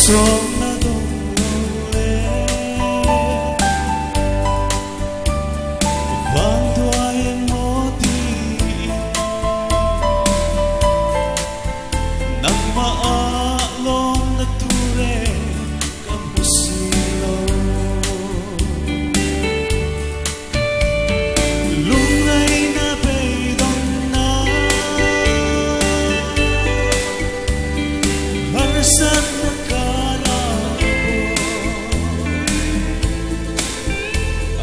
Malsawmna dawng lo le Vanduai emaw tiin Nangmah ah lawmna tur e ka hmu si lo. Lungngaihna beidawnna harsatna karah pawh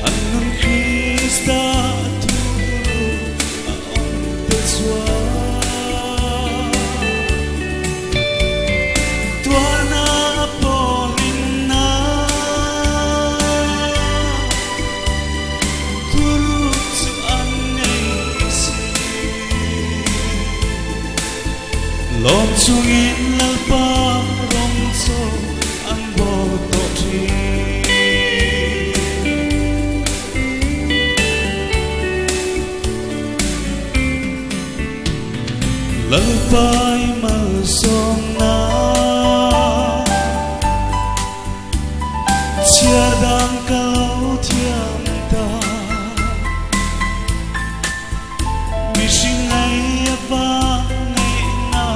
an nun Krista thu a awm te chuan tuarna pawhlinna Thuruk chu an ngei si. Lawm chungin Lalpa rawng chu an bawl tawh thin. Lalpa i malsawmna Chhiar dan ka lo thiam ta. Mihring ngei a va ngaihna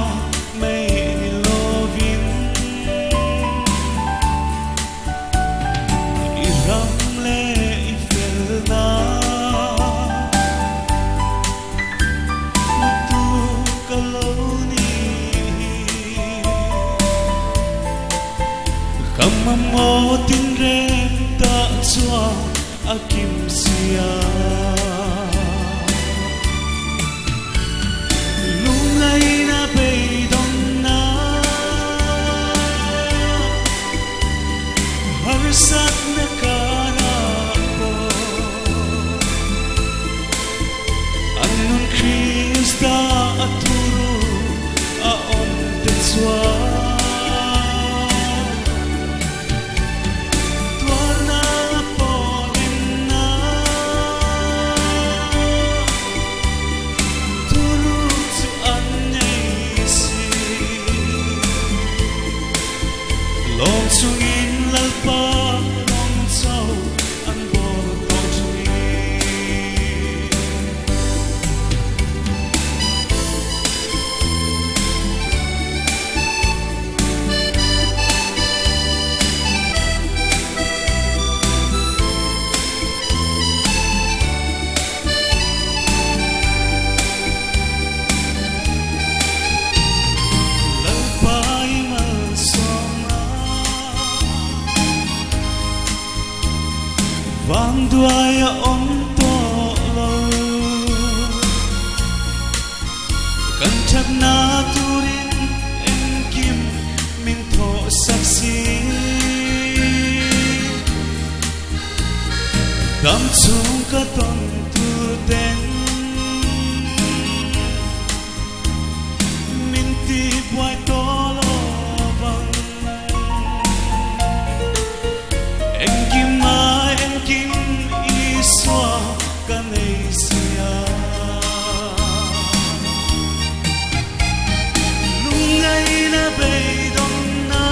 mai ni lovin i ram leh i felna hmutu ka lo ni hi. Ka mamawh tinreng tah chuan a kim sia. Lungngaihna beidawnna harsatna karah pawh an nun Krista a thuru a awm te chuan tuarna pawhlimna thuruk chu an nei si. Lawm chungin Lalpa rawng cho an bawl tawh thin. Lalpa i malsawmna Vangduai a awm tawh lo. Kan thatna turin engkim min thawh sak si. Dam chhung ka tawn tur ten min ti buai tawh lo vang. Engkim a engkim Isua ka nei sia. Lungngaihna beidawnna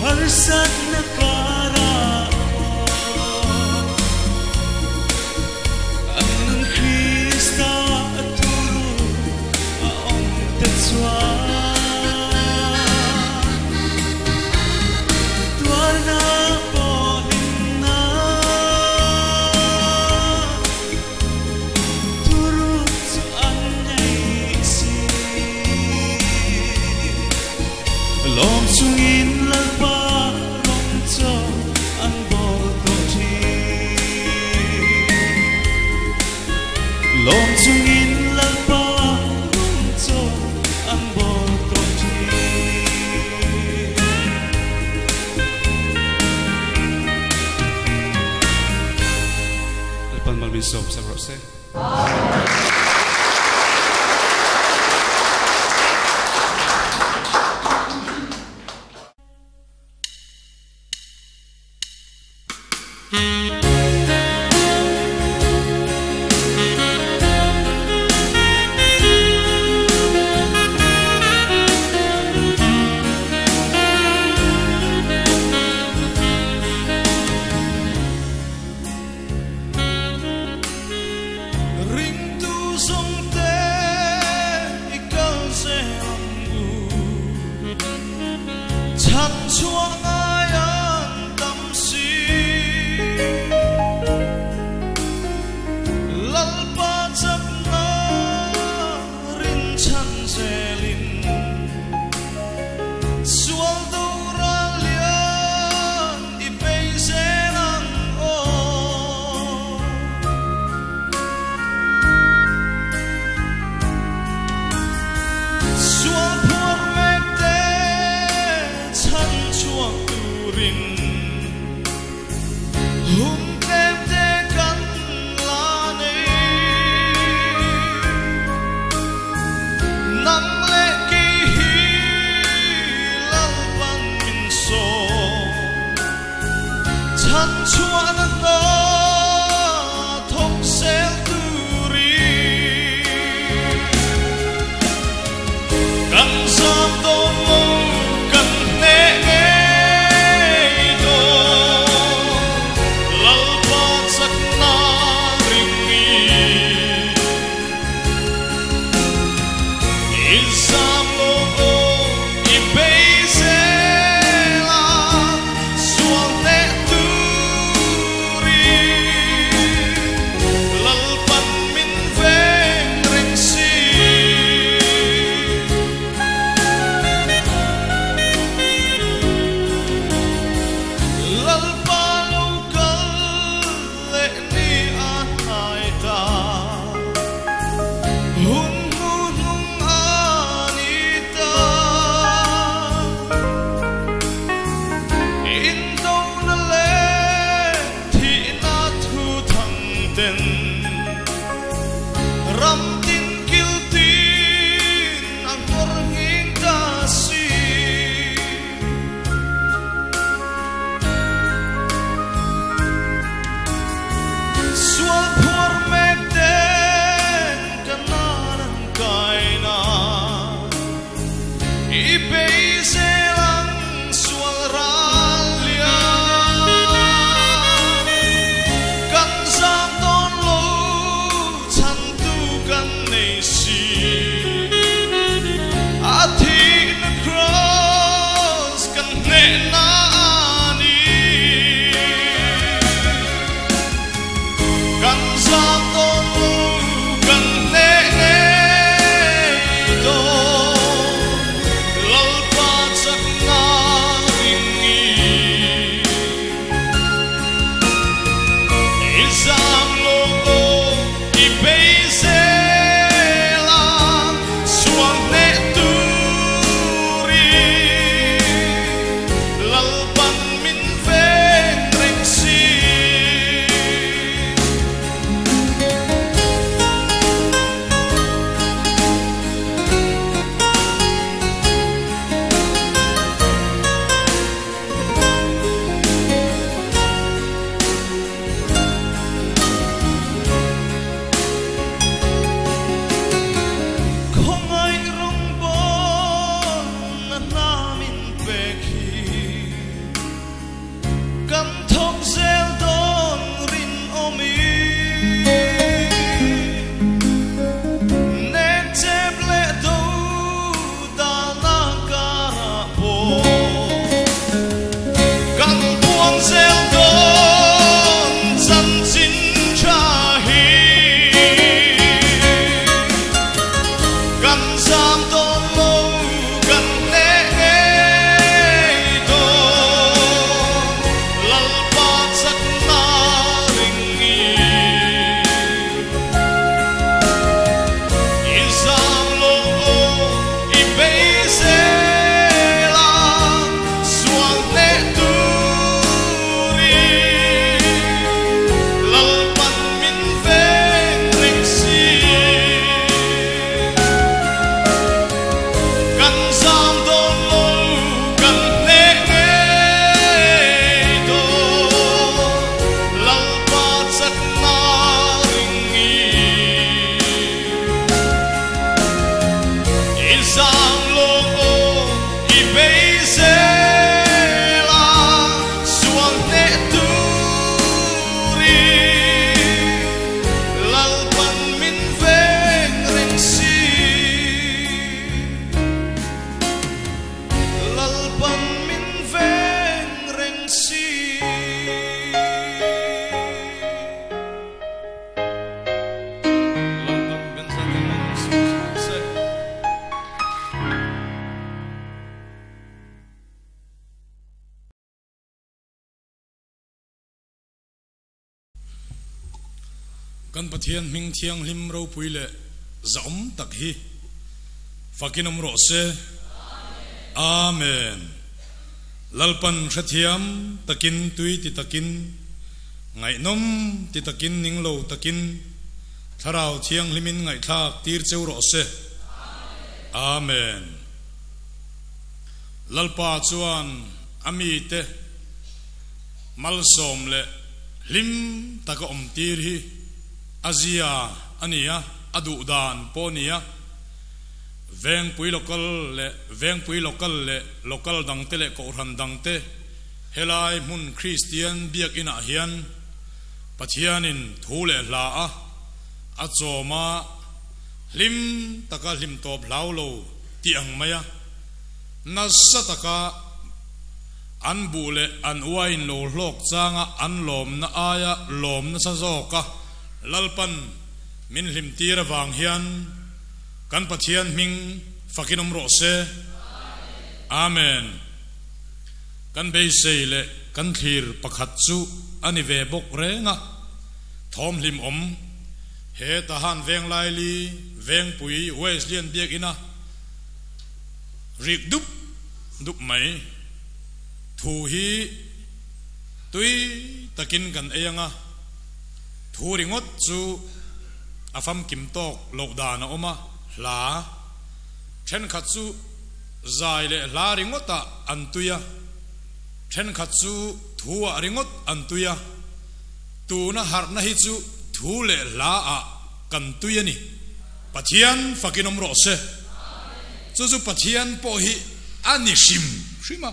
harsatna karah pawh an nun Krista a thuru a awm te chuan tuarna pawhlimna thuruk chu an nei si. Lawm chungin Lalpa rawng chu an bawl tawh thin. Lawm chungin Lalpa rawng chu an bawl tawh thin. Lalpan mal min sawm sak rawh se. Hun tlem te kan la nei. Nang leh kei hi Lalpan min sawm. Chhan chhuahna hna thawk sel turin. Kan zam dawn lo, kan hneh ngei dawn. Lalpa chakna ring i. I zam lo aw, i bei zel a, sual hneh turin Lalpan min veng reng si. Lalpa lo kal leh ni a hnai ta. Hun hnu hnung a ni ta. Indona leh thihna thu thang ten ram tin kil tin a nghawr nghing ta si. Sual phuar mek ten ka nan an kai na, i bei zel ang sual ral lian. Kan zam dawn lo chhantu kan nei si, a thihna kraws kan hnehna a ni. Kan zam dawn lo, kan hneh ngei dawn, Lalpa chakna ring i. I zam lo aw, i bei zel a, sual hneh turin Lalpan min veng reng si. Khawngaih rawngbawlna hna min pek hi kan thawk zel dawn rinawm i. Nek chep leh do dalna karah pawh kan puang zel dawn chanchin tha hi. Kan zam dawn lo, kan hneh ngei dawn, Lalpa chakna ring i. I zam lo aw, i bei zel a, sual hneh turin Lalpan min veng reng si. Kan zam dawn lo, kan hneh ngei dawn, Lalpa chakna ring i. I zam lo aw, i bei zel a, sual hneh turin Lalpan min veng reng si. Lalpan min veng reng si. Lalpan kan zaten malsawm se. Kan Pathian hming thianghlim ropui leh zahawm tak hi fakin awm rawh se. Amen. Lalpan hrethiam takin tui ti takin Ngaihnawm ti takin ning lo takin Thlarau Thianghlimin ngaihthlak tir cheu rawh se. Amen. Lalpa chuan a mite malsawm leh hlim taka awm tir hi a zia a ni a, a duh dan pawh a ni a. Vengpui Local leh Vengpui Local leh Local dangte leh Kohhran dangte helai hmun Kristian biakinah hian Pathianin thu leh hla a a chawm a, hlim taka hlim tawp hlau lo tih ang mai a, nasa taka an buh leh an uain lo hlawk changa an lawmna aia lawm nasa zawka Lalpan min hlim tir avang hian kan Pathian hming fakin awm rawh se. Amen. Kan beisei leh kan thlir pakhat chu a ni ve bawk reng a, thawm hlim awm he Tahan Venglaili Vengpui Wesleyan Biakina rik dup dup mai thu hi tui takin kan ei ang a, thu ringawt chu a famkim tawk loh dan a awm a, hla thenkhat chu Zai leh hla ringawtah an tui a, thenkhat chu thuah ringawt an tui a, tuna harhna hi chu thu leh hlaah kan tui a ni. Pathian fakin awm rawh se. Chu chu Pathian pawh hi a ni hrim hrim a,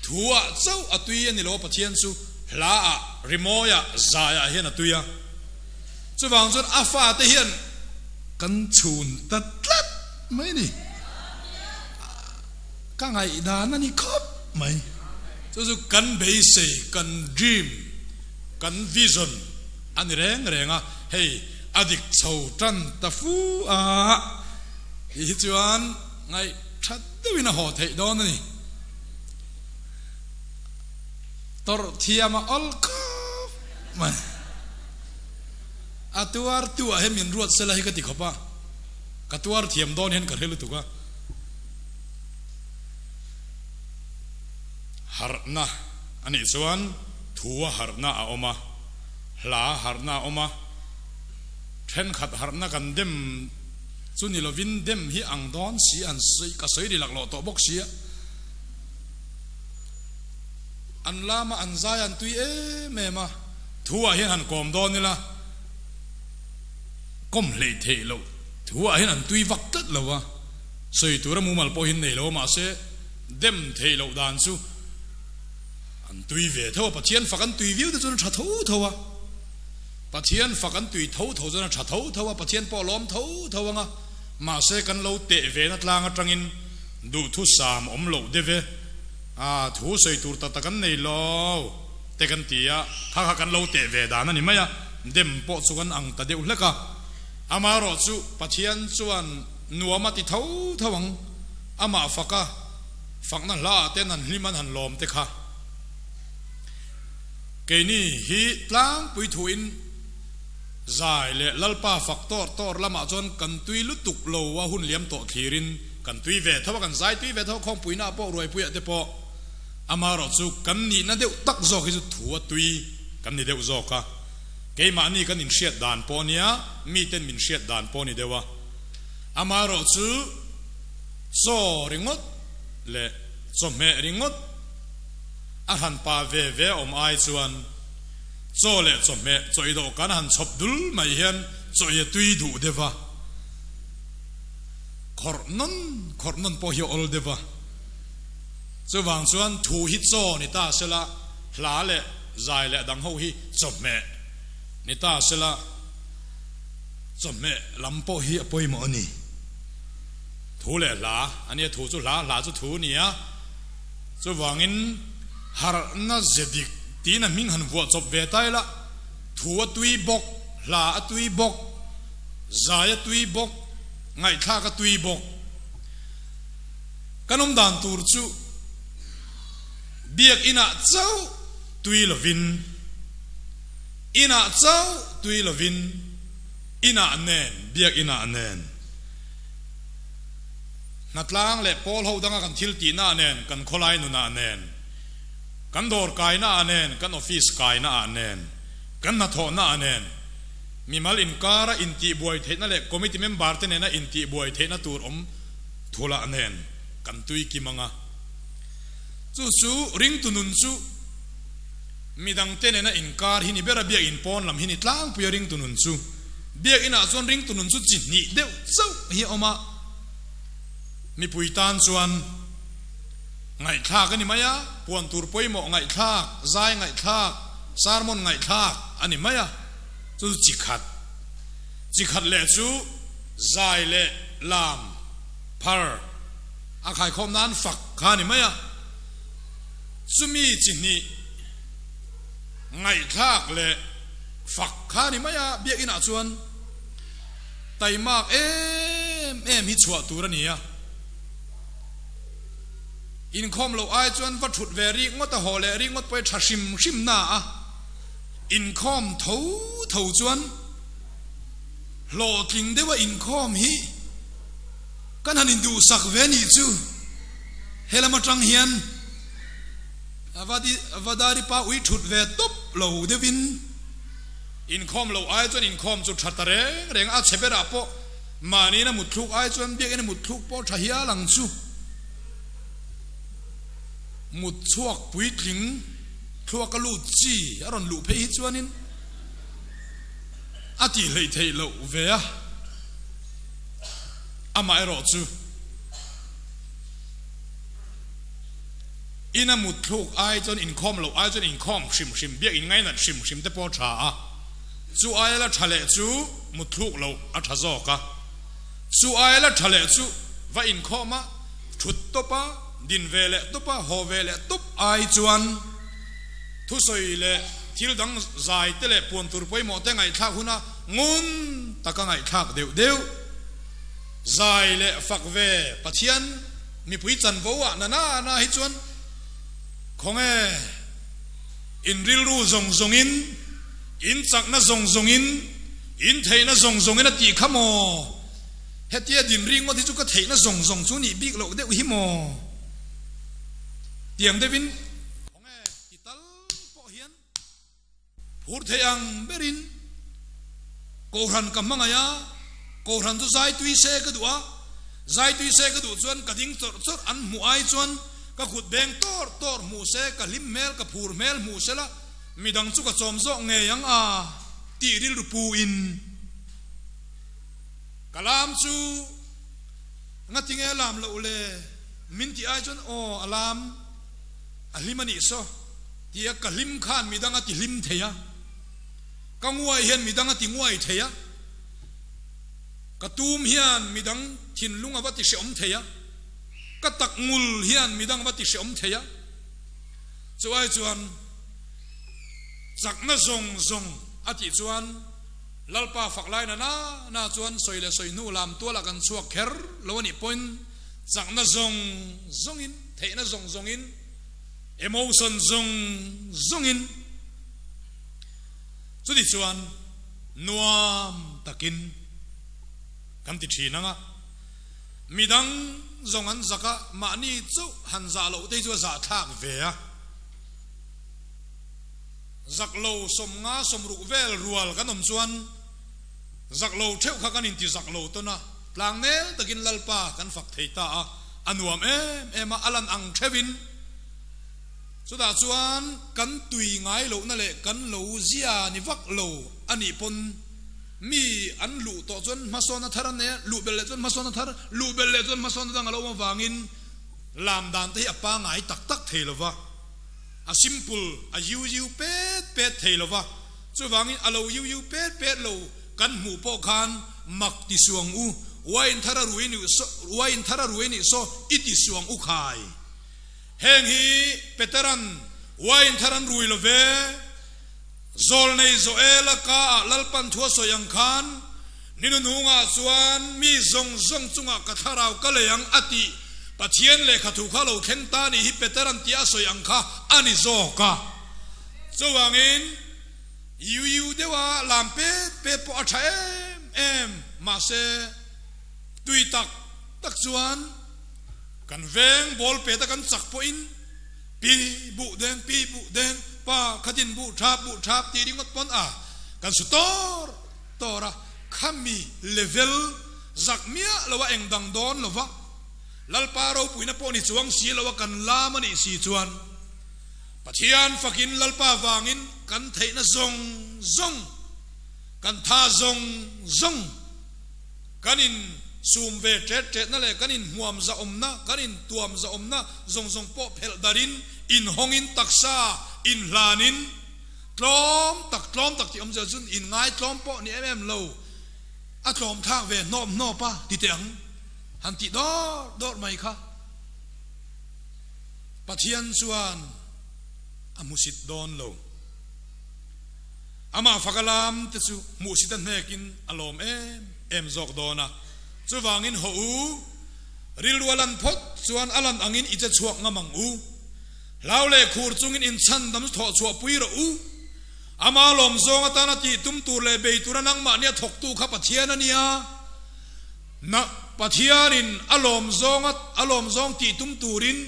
thuah chauh a tui a ni lo a, Pathian chu hlaah, rimawiah, zaiah hian a tui a. Chuvang chuan a fate hian kan chhun ta tlat mai ni. Ka ngaihdan a ni khawp mai. Chu chu kan beisei, kan dream, kan vision a ni reng reng a, hei a dik chho tan ta fu a, tih hi chuan ngaih that deuhin a haw theih dawn a ni. Tawrh thiam a awl khawp mai. A tuar tu ah hian min ruat sela hi ka ti khawp a. Ka tuar thiam dawn hian ka hre lutuk a. Harhna a nih chuan thua harhna a awm a, hla harhna a awm a, thenkhat harhna kan dem chu ni lovin dem hi ang dawn si an sawi ka sawi ri laklawh tawh bawk sia. An lama an zai an tui em em a, thuah hian han kawm dawn ila. Kawm hleih theih loh thu ah hian an tui vak tlat lo a, sawi tura mumal pawh hi nei lo a, mahse dem theih loh dan chu an tui ve tho a, Pathian fak an tui viau te chuan a tha tho tho a, Pathian fak an tui tho tho chuan a tha tho tho a, Pathian pawh a lawm tho tho ang a, mahse kan lo teh ve na tlang atangin duhthusam awm loh deuh e, a thu sawi tur tak tak an nei lo te kan ti a, kha kha kan lo teh ve dan a ni mai a. Dem pawh chu kan ang ta deuh hlek a, amaherawh chu Pathian chuan nuam a ti tho tho ang, amah faka fakna hla ah ten han hlim an han lawm te kha. Keini hi tlangpui thuin zai leh Lalpa fak tawr tawr lamah chuan kan tui lutuk lo a hun liam tawh thlirin kan tui ve tho a, kan zai tui ve tho a, khawngpuina ah pawh ruaipuiah te pawh amaherawh chu kan nihna deuh tak zawk hi chu thu a tui. Kan ni deuh zawk a, keimahni kan inhriat dan pawh nia, miten min hriat dan pawh ni deuh a. Amaherawh chu chaw ringawt leh chawhmeh ringawt a han pa ve ve a awm ai chuan chaw leh chawhmeh chaw i dawhkan a han chhawp dul mai hian chaw i a tui duh deuh a, khawrh nawn khawrh nawn pawh hi a awl deuh a. Chuvang chuan thu hi chaw ni ta sela, Hla leh zai leh dang ho hi chawhmeh ni ta sela, chawhmeh lam pawh hi a pawimawh a ni. Thu leh hla a nia, thu chu hla, hla chu thu a ni a. Chuvangin harhna ze dik tiin a hming han vuah chawp ve ta ila, thu a tui bawk, hla a tui bawk, zai a tui bawk, ngaihthlak a tui bawk. Kan awm dan tur chu. Biakinah chauh tui lovin, inah chauh tui lovin, inah nen, biakinah nen, hnatlang leh pawl ho danga kan thil tihnaah nen, kan khawlai nunah nen, kan dawr kainaah nen, kan office kainaah nen. Kan hnathawhna ah nen mimal inkara intihbuai theihna leh committee member te nena intihbuai theihna tur awm thulah nen kan tui kim ang a. Chu chu ringtu nun chu midangte nena inkar hi ni ber a, biakinn pawn lam hi ni tlangpui a ringtu nun chu. Biakinah chuan ringtu nun chu chi hnih deuh chauh hi a awm a, mipui tan chuan ngaihthlak a ni mai a, puan tur pawimawh ngaihthlak, zai ngaihthlak, sermon ngaihthlak a ni mai a, chu chu chi khat. Chi khat leh chu zai leh lam phar a khaikhawm nan fak kha a ni mai a, chumi chi hnih ngaihthlak leh fak kha a ni mai a, biakinah chuan taimak em em hi chhuah tur a ni a, inkhawm loh ai chuan va thut ve rik ngawt a, haw leh rik ngawt pawh hi tha hrim hrim na a, inkhawm tho tho chuan hlawhtling deuha inkhawm hi Kan han induhsak ve nih chu helam atang hian Vadari pa ui thut ve tawp lo deuhin inkhawm loh ai chuan inkhawm chu tha ta reng reng a, chhe berah pawh mahniin a mutthluk ai chuan biakinn a mutthluk pawh tha hial ang chu. Mut chhuak puitling thluak a lut chi a rawn luh phei hi chuanin a tih hleih theih loh ve a. Amaherawh chu ina mutthluk ai chuan inkhawm loh ai chuan inkhawm hrim hrim biak inngainat hrim hrim te pawh a tha a, chu aia la tha leh chu mutthluk loh a tha zawk a, chu aia la tha leh chu va inkhawm a, thut tawp a, din ve leh tawp a, haw ve leh tawp ai chuan thusawi leh thil dang zai te leh puan tur pawimawh te ngaihthlak huna Ngun taka ngaihthlak deuh deuh, zai leh fak ve Pathian mipui chanvo ah na na na hi chuan khawnge in rilru zawng zawng in, in chakna zawng zawng in, in theihna zawng zawng in a tih kha maw? Hetia din ringawt hi chu ka theihna zawng zawng chu nih bik loh deuh hi maw? Tiang deuh in khawnge ti tal pawh hian. Phur thei ang berin Kohhran ka hmangaih a, Kohhran chu zai tui se ka duh a, zai tui se ka duh chuan ka ding chawrh chawrh an hmuh ai chuan ka kut beng tawr tawr hmuh se, ka hlim hmel, ka phur hmel hmuh se la, midang chu ka chawm zawk ngei ang a tih rilru pu in ka lam chu ngatinge lam loh le min tih ai chuan aw a lam a hlim a nih saw. Tia ka hlim khan midang a ti hlim thei a, ka nguai hian midang a ti nguai thei a, ka tum hian midang thinlung a va ti hrehawm thei a, ka tak ngul hian midang a va ti hrehawm thei a. Chu ai chuan chakna zawng zawng a tih chuan Lalpa fak lai na na na chuan sawi leh sawi hnu lam tualah kan chhuak kher lo a nih pawhin chakna zawng zawngin, theihna zawng zawngin, Emotion zawng zawngin chuti chuan nuam takin kan ti thin ang a, midang zawng an zak a, mahni chauh han zah loh te hi chu a zahthlak ve a, zak lo sawmnga sawmruk vel rual kan awm chuan zak lo theuh kha kan inti zak lo tawn a, tlangnel takin Lalpa kan fak thei ta a. A nuam em em a, a lan ang theuhin. Chutah chuan kan tui ngai lohna leh kan lo zia ni vak lo a nih pawn mi an luh tawh chuan hmasawn a thar a nei a, luh belh leh chuan hmasawn a thar, luh belh leh chuan hmasawn a dang a lo awm avangin lam dan te hi a pangai tak tak thei lo va, a simple, a yiu yiu pet pet thei lo va, chuvangin a lo yiu yiu pet pet lo. Kan hmuh pawh khan mak ti suang u, uain thar a rui nih saw, uain thar a rui nih saw i ti suang u khai. Heng hi Peteran uain thar an rui lo ve, Zawlnei Joela ka ah Lalpan thu a sawi ang khan, Ni nuhnungah chuan mi zawng zawng chungah ka thlarau ka lei ang a tih Pathian lehkha thu kha lo thleng ta nih hi Peteran tia a sawi ang kha a ni zawk a. Chuvangin. Iu iu deuha lam pet pet pawh a tha em em, mahse tui tak tak chuan kan veng ball pet a kan chak pawhin pi buh deng pi buh deng Pa khatin buh thap buh thap tih ringawt pawn a kan su tawr tawr a, khami level zak miah lo a eng dang dawn lo va, Lalpa ropuina pawh ni chuang si lo a kan lam a nih si chuan Pathian fakin Lalpa vangin kan theihna zawng zawng, kan tha zawng zawng, kan in sum ve ṭet ṭetna leh kan in hmuam zahawmna, kan in tuam zahawmna zawng zawng pawh phelh darin inhawngin taksa inhlanin tlawm tak tlawm tak tih awmzia chuan inngai tlawm pawh ni em em lo a tlawm thlak ve hnawp hnawp a ti teh ang han tih dawr dawr mai kha Pathian chuan a hmusit dawn lo. Amah faka lam te chu hmuhsit a hnekin a lawm em em zawk dawn a, chuvangin haw u, rilru a lan phawt chuan a lan angin i che chhuak ngam ang u. Hlau leh khur chungin inchhandam chu thawh chhuah pui rawh u. Ama lawm zawng atana tih tum tur leh bei tura nangmahnia thawktu kha Pathian a nia. Na Pathianin a lawm zawng a lawm zawng tih tum turin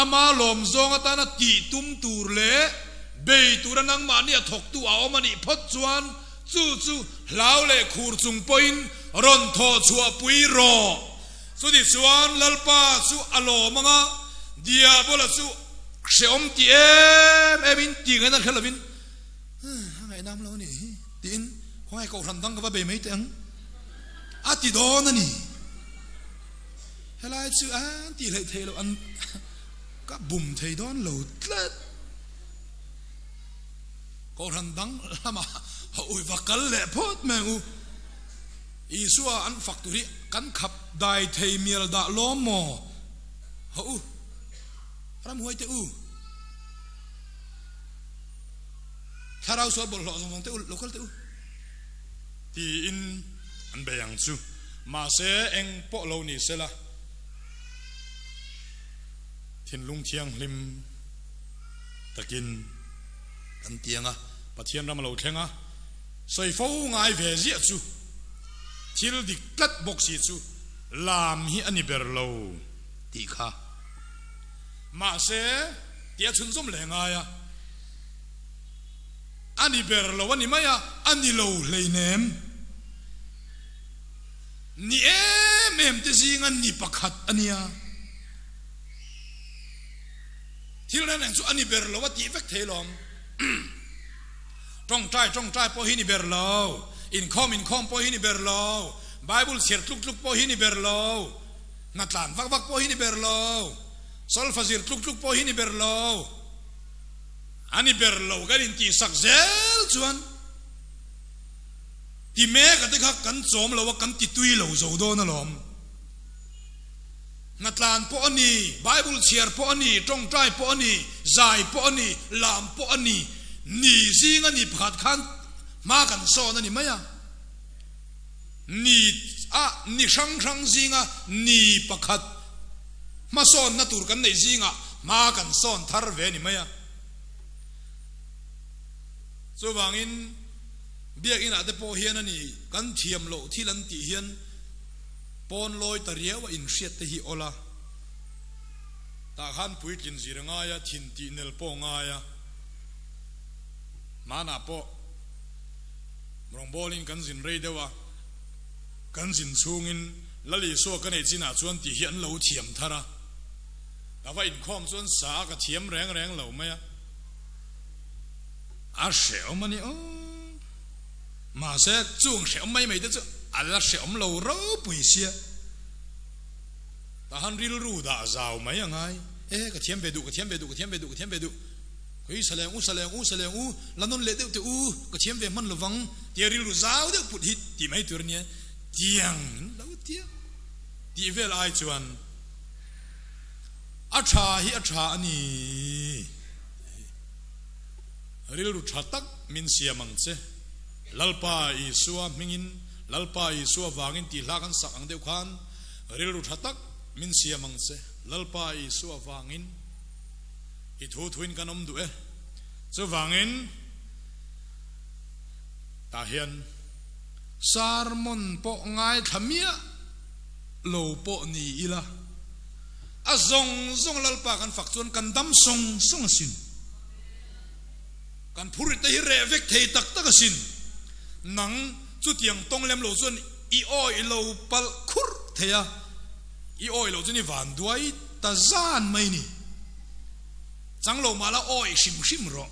ama lawm zawng atana tih tum tur leh bei tura nangmahnia thawktu a awm a nih phawt chuan chu chu hlau leh khur chung pawhin rawn thawh chhuah pui rawh. Chuti chuan Lalpa chu a lawm ang a, Diabola chu hrehawm ti em em in ti ngaihna hre lovin, A ngaihnam lo a nih hi tiin khawngaih kohhran dang ka va bei mai teh ang a ti dawn a ni. Helai chu an tih hleih theih loh an ka bum thei dawn lo tlat. Kohhran dang lamah ho ui va kal leh phawt mai ang u. Isua an fak tur hi kan khap dai thei mial dah lawm maw? Haw u, ramhuai teh u, thlarau sual bawlhhlawh zawng zawng teh u, lo kal teh u, tiin an bei ang chu. Mahse, eng pawh lo ni sela, thinlung thianghlim takin kan ti ang a, Pathian ram a lo thleng a. Sawi fo ngai ve ziah chu thil dik tlat bawk si chu lam hi a ni ber lo tih kha. Mahse, tih a chhunzawm leh ngai a, a ni ber lo a ni mai a, a ni lo hleinem. Ni em em te zinga ni pakhat a nia. Thil reng reng chu a ni ber lo a tih vek thei lawm. Tawngtai tawngtai pawh hi ni ber lo, inkhawm inkhawm pawh hi ni ber lo, Bible chhiar tluk tluk pawh hi ni ber lo, hnatlan vak vak pawh hi ni ber lo, solfa zir tluk tluk pawh hi ni ber lo, a ni ber lo kan intihsak zel chuan ti mek a te kha kan chawm lo a, kan ti tui lo zo dawn alawm. Hnatlan pawh a ni, Bible chhiar pawh a ni, tawngtai pawh a ni, zai pawh a ni, lam pawh a ni, ni zinga ni pakhat khan hma kan sawn a ni mai a. Ni a ni hrang hrang zinga ni pakhat hmasawnna tur kan neih zingah hma kan sawn thar ve a ni mai a. Chuvangin biakinah te pawh hian a ni kan thiam loh thil an tih hian, Pawn lawi ta riau a inhriat te hi awl a, tah khan puitlin zir a ngai a, thin tih nel pawh a ngai a, hmanah pawh rawngbawlin kan zin rei deuh a, kan zin chhungin Lal Isua ka neih chinah chuan tih hi an lo thiam thar a, ka va inkhawm chuan sa a ka thiam reng reng lo mai a, a hrehawm a ni aw. Mahse, chung hrehawm mai mai te chu a la hrehawm lo ropui sia. Tah han rilru dah zau mai a ngai. E, ka thiam ve duh, ka thiam ve duh, ka thiam ve duh, ka thiam ve duh. Khawi sa leng u, sa leng u, sa leng u, la nawn leh deuh teh u, ka thiam ve hman lovang tia rilru zau deuh put hi tih mai tur a nia. Tiang in lo tia tih vel ai chuan a tha hi a tha a ni. Rilru tha tak min siam ang che. Lalpa Isua hmingin, Lalpa Isua vangin tih hla kan sak ang deuh khan, rilru tha tak min siam ang che. Lalpa Isua vangin i thu thuin kan awm duh e. Chuvangin tah hian sermon pawh ngaithla miah lo pawh ni ila, a zawng zawng Lalpa kan fak chuan kan dam sawng sawng asin. Kan phurrit te hi reh vek thei tak tak asin. Nang chutiang tawng lem lo chuan i awih lo palh khur thei a, i awih loh chuan i van duai ta zan mai ni. Chang lo mah la awih hrim hrim rawh.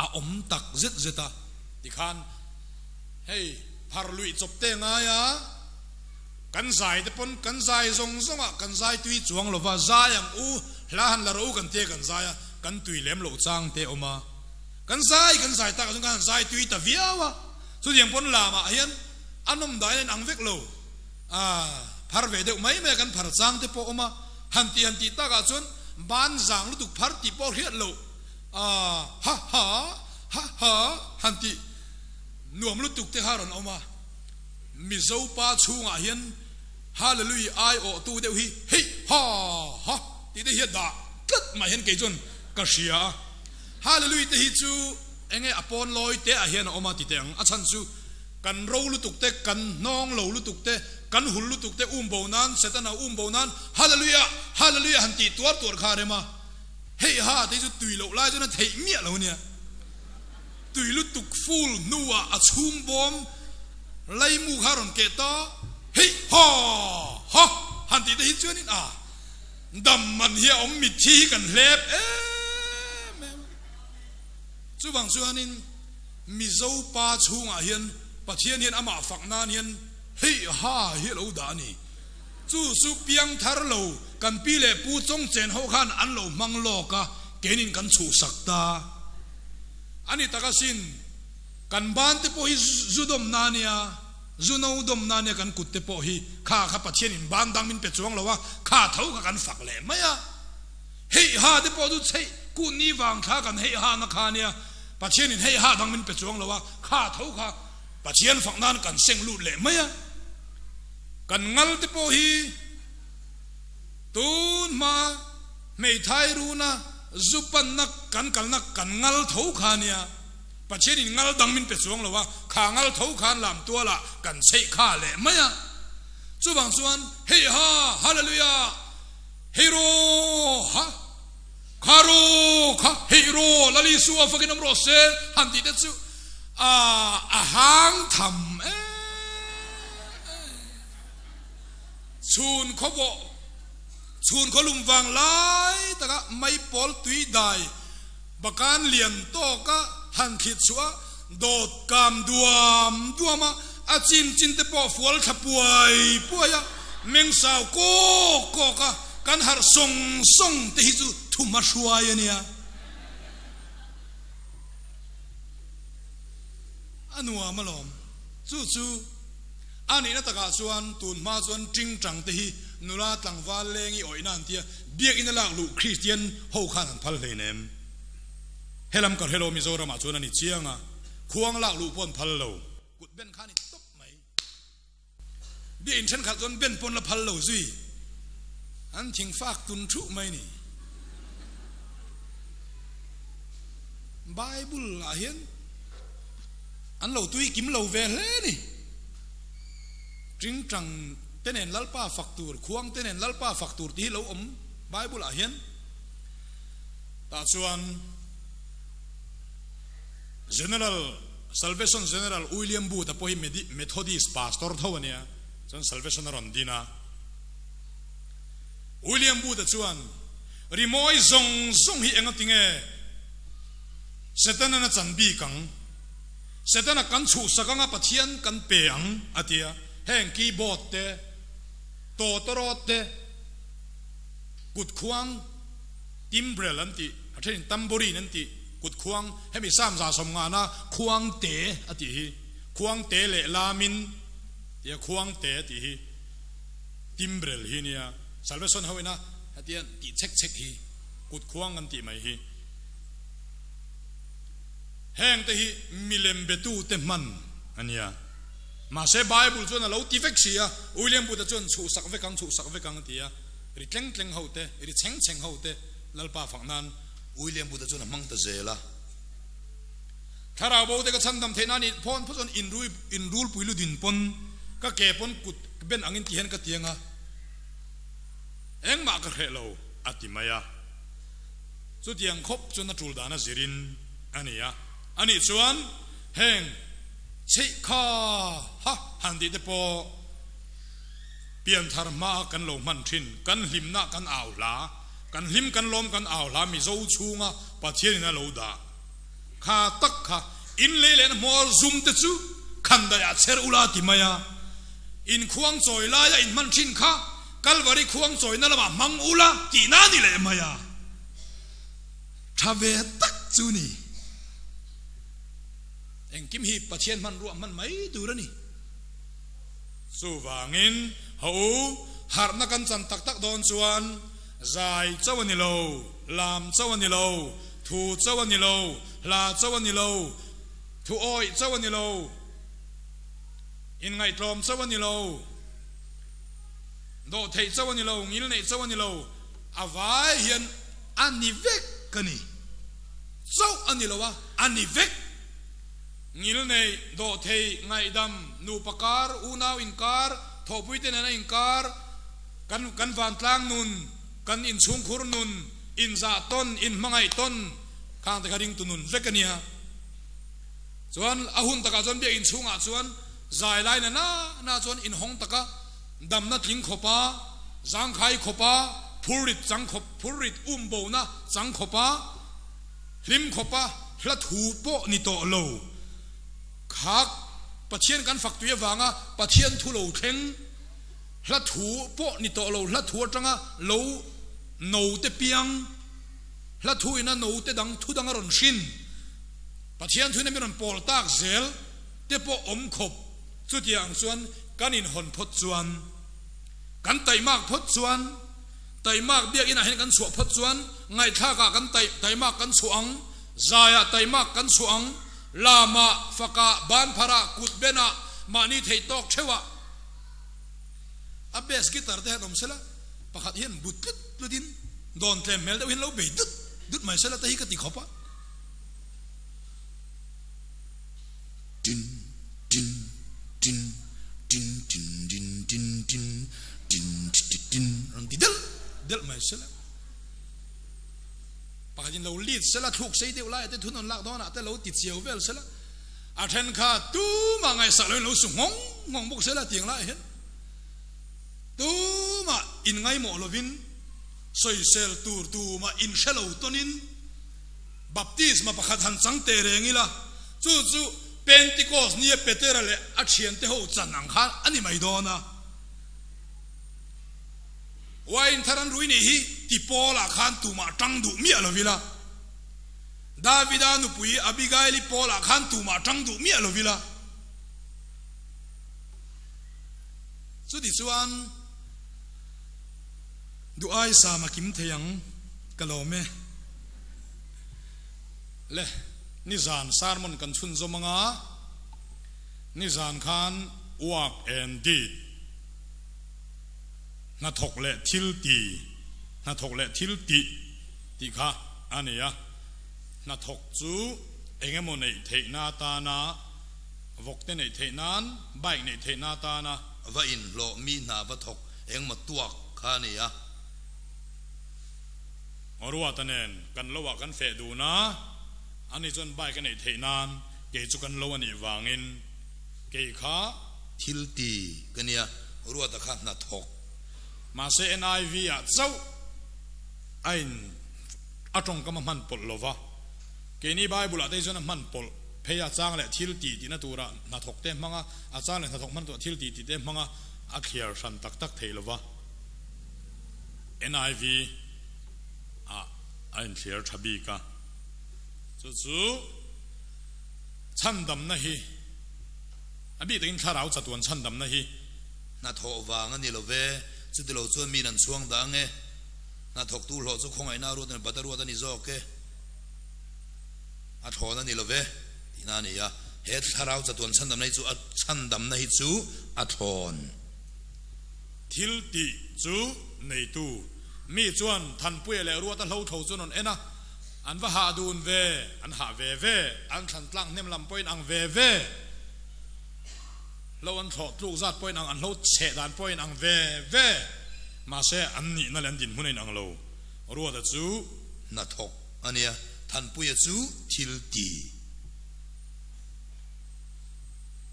A awm tak zet zet a. Tikhan hei phar luih chawp te ngai a, kan zai te pawn kan zai zawng zawng ah kan zai tui chuang lova zai ang u, hla han la rawh u kan tia kan zai a, kan tui lem loh chang te awm a, kan zai kan zai tak ah chuan kan han zai tui ta viau a, chutiang pawn lam ah hian a nawm dan in ang vek lo a, phar ve deuh mai mai a kan phar chang te pawh awm a, han tih han tih tak ah chuan ban zang lutuk phar tih pawh hriat loh a, ha ha ha ha han tih nuam lutuk te kha rawn awm a, Mizo pa chhungah hian Hallelujah ai awh tu deuh hi hei ha ha tih te hi a dah tlat mah hian kei chuan ka hria a. Hallelujah te hi chu enge a pawn lawi te ah hian a awm a ti teh ang. A chhan chu kan ro lutuk te, kan hnawng lo lutuk te, kan hul lutuk te um bo nan, Setana um bo nan Hallelujah, Hallelujah han tih tuar tuar kha a rem a. Hei ha te hi chu tui loh lai chuan a theih miah lo nia. Tui lutuk full hnuah a chhung bawm laimu kha rawn keh ta, hei ha ha han tih te hi chuanin a dam man hi a awm mitthi hi kan hlep em em a. Chuvang chuanin Mizo pa chhungah hian Pathian hian amah fak nan hian hei ha hi a lo dah a ni. Chu chu piang thar lo kan pi leh pu chawngchen ho khan an lo hmang lawk a, keinin kan chhuhsak ta a ni tak asin. Kan ban te pawh hi zu dawmna a nia, zu no dawmna a nia kan kut te pawh hi kha kha Pathianin ban dang min pe chuang lo a, kha tho kha kan fak leh mai a. Hei ha te pawh chu chheih kut ni vang thla kan hei ha na kha a nia, Pathianin hei ha dang min pe chuang lo a, kha tho kha Pathian fak nan kan seng lut leh mai a. Kan ngal te pawh hi tun hma hmeithai runa zu panna kan kalna kan ngal tho kha a nia. Pathianin ngal dang min pe chuang lo a, kha ngal tho khan lam tualah kan chheih kha leh mai a. Chuvang chuan, Hei ha, Hallelujah, hei rawh ha, kha rawh kha, hei rawh, Lal Isua fakin awm rawh se, han tih te chu a a hang tham em em. Chhun khaw vawh, chhun khaw lum vang lai taka maipawl tui dai, Bakan lian tawka han thlit chhuah a, dawt kam duam duam a, a chin chin te pawh fual thla puai puai a, meng sau kawk kawk a, kan harh sawng sawng te hi chu thuma hruai a nia. A nuam alawm. Chu chu a nihna takah chuan tun hma chuan tingtang te hi nula tlangval leng i awihna an tia, Biakinn a lak luh Kristian ho khan an phal hleinem. Helam ka hrelo Mizoram ah chuan a ni chiang a, khuang lak luh pawh an phal lo. Kut ben kha a ni tawp mai. Biakinn thenkhat chuan ben pawn la phal lo zui. An thing fak tun thuh mai ni. Bible ah hian an lo tui kim lo ve hle ni. Tingtang te nen Lalpa fak tur, khuang te nen Lalpa fak tur tih hi lo awm Bible ah hian. Tah chuan General, Salvation General William Booth a pawh hi Methodist pastor tho a nia, chuan Salvation a rawn din a. William Booth a chuan rimawi zawng zawng hi enga tinge Setanan a chan bik ang, Setana kan chhuhsak anga Pathian kan pe ang a ti a. Heng keyboard te, tawtawrawt te, kutkhuang, timbrel an tih, a thenin tambourine an tih, kutkhuang, hemi Psalm 150 khuang te a tih hi, khuang te leh lamin tia khuang te a tih hi, timbrel hi nia, Salvation ho ina hetia tih chek chek hi, kutkhuang an tih mai hi. Heng te hi milem betute hman a nia. Mahse Bible chuan a lo ti vek si a, William Booth-a chuan chhuhsak vek ang, chhuhsak vek ang a ti a, ri tleng tleng ho te, ri chheng chheng ho te Lalpa fak nan William Booth-a chuan a hmang ta zel a. Thlarau bo te ka chhandam theih nan i phawn phawt chuan inrui inrulpui lu din pawn ka ke pawn kut ben angin ti hian ka ti ang a, engmah ka hreh lo a ti mai a. Chutiang khawp chuan a tul dan a zirin. a ni a. Ani chuan heng chheih kha ha han tih te pawh pianthar hmaa kan lo hman thin, kan hlimna kan au hla, kan hlim kan lawm kan au hla Mizo chhunga Pathianin a lo dah kha tak kha in lei lehna hmawr zum te chu khandaiah chher ula ti mai a, in khuang chawi laia in hman thin kha Kalvari khuang chawina lamah hmang ula tihna a ni leh mai a. Tha ve tak chu ni. Engkim hi Pathian hmanruah hman mai tur a ni. Chuvangin ho u, harhna kan chan tak tak dawn chuan zai chauh a ni lo, lam chauh a ni lo, thu chauh a ni lo, hla chauh a ni lo, thu awih chauh a ni lo, inngaihtlawm chauh a ni lo, dawhtheih chauh a ni lo, ngilneih chauh a ni lo, a vai hian a ni vek ka ni. Chauh a ni lo a, a ni vek. Ngilneih, dawhtheih, ngaihdam, nupa kar, unau inkar, thawhpuite nena inkar, kan kan vantlang nun, kan inchhungkhur nun, inzah tawn, inhmangaih tawn, khang te kha ringtu nun vek a nia. Chuan a hun takah chuan biak inchhungah chuan zai lai na na na chuan inhawng taka damna tling khawpa, zangkhai khawpa, phurrit chang khawp, phurrit um bona chang khawpa, hlim khawpa hla thu pawh ni tawh lo. Kha Pathian kan fak tui avanga Pathian thu lo thleng, hla thu pawh ni tawh lo, hla thu atanga lo no te piang, hla thu ina no te dang thu dang a rawn hrin, Pathian thuin a mi rawn pawl tak zel te pawh awm khawp. Chutiang chuan kan inhawn phawt chuan, kan taimak phawt chuan, taimak biakinah hian kan chhuah phawt chuan ngaihthlakah kan tai taimak kan chhuah ang, zaiah taimak kan chhuah ang, lamah, fakah, banpharah, kutbenah, mahni theih tawk theuhah a bass guitar te hian awm sela, pakhat hian but tlut tlutin dawn tlem hmel deuh hian lo bei dut dut mai sela te hi ka ti khawp a. Tin tin tin tin tin din tin tin tin ti ti tin rawn ti delh delh mai sela. Pakhatin lo lead sela thluk sei deuh lai te thun rawn lak dawnah te lo ti chiau vel sela. A then kha tumah ngaihsak loin lo su nghawng nghawng bawk sela tiang lai hian tumah in ngaimawh lovin sawisel tur tumah in hre lo tawnin Baptisma pakhat han chang teh reng ila, chu chu Pentecost nia Petera leh a thiante ho chan ang khan a ni mai dawn a. Wine thar an rui nih hi ti Paula khan tumah tang duh miah lo ila, Davida nupui Abigaili Paula khan tumah tang duh miah lo ila. Chutichuan duh ai sam a kim thei ang ka lawm e. Le, nizan sermon kan chhunzawm anga, nizan khan work and deed, hnathawk leh thil ti, hnathawk leh thil tih tih kha a ni a. Hnathawk chu eng emaw neih theihna atana, vawkte neih theih nan, bike neih theihna atana. Va inhlawh mi hna va thawk engemaw tuak kha a ni a. Ruata nen kan lo ah kan feh dun a, ani chuan bike a neih theih nan kei chu kan lo a nih vangin kei kha. Thil ti ka nia, Ruata kha hna thawk. Mahse NIV ah chauh a in a tawngkam a hman pawlh lo va, keini Bible ah te hi chuan a hman pawlh phei a, chang leh thil ti tihna turah hnathawk te hmang a, a chang leh hnathawk hman turah thil ti tih te hmang a, a thliar hran tak tak thei lo va. NIV ah a inthliar tha bik a, chu chu chhandamna hi a bik takin thlarau chatuan chhandamna hi. Hnathawh vang a ni lo ve, chuti lo chuan miin an chhuang dah ang e. Hnathawktu hlawh chu khawngaihna a ruat a ni, bat a ruat a ni zawk e, a thlawn a ni lo ve tihna a ni a. He thlarau chatuan chhandamna hi chu a chhandamna hi chu a thlawn. Thil tih chu neitu mi chuan Thanpuia leh Ruata hlo tho chu an rawn en a, an va hah dun ve, an hah ve ve, an thlan tlak hnem lam pawhin ang ve ve, hlo an thlawh tluk zat pawhin ang, an hlo chheh dan pawhin ang ve ve, mahse an nihna leh an dinhmun a inang lo. Ruata chu hnathawk a nia. Thanpuia chu thil ti.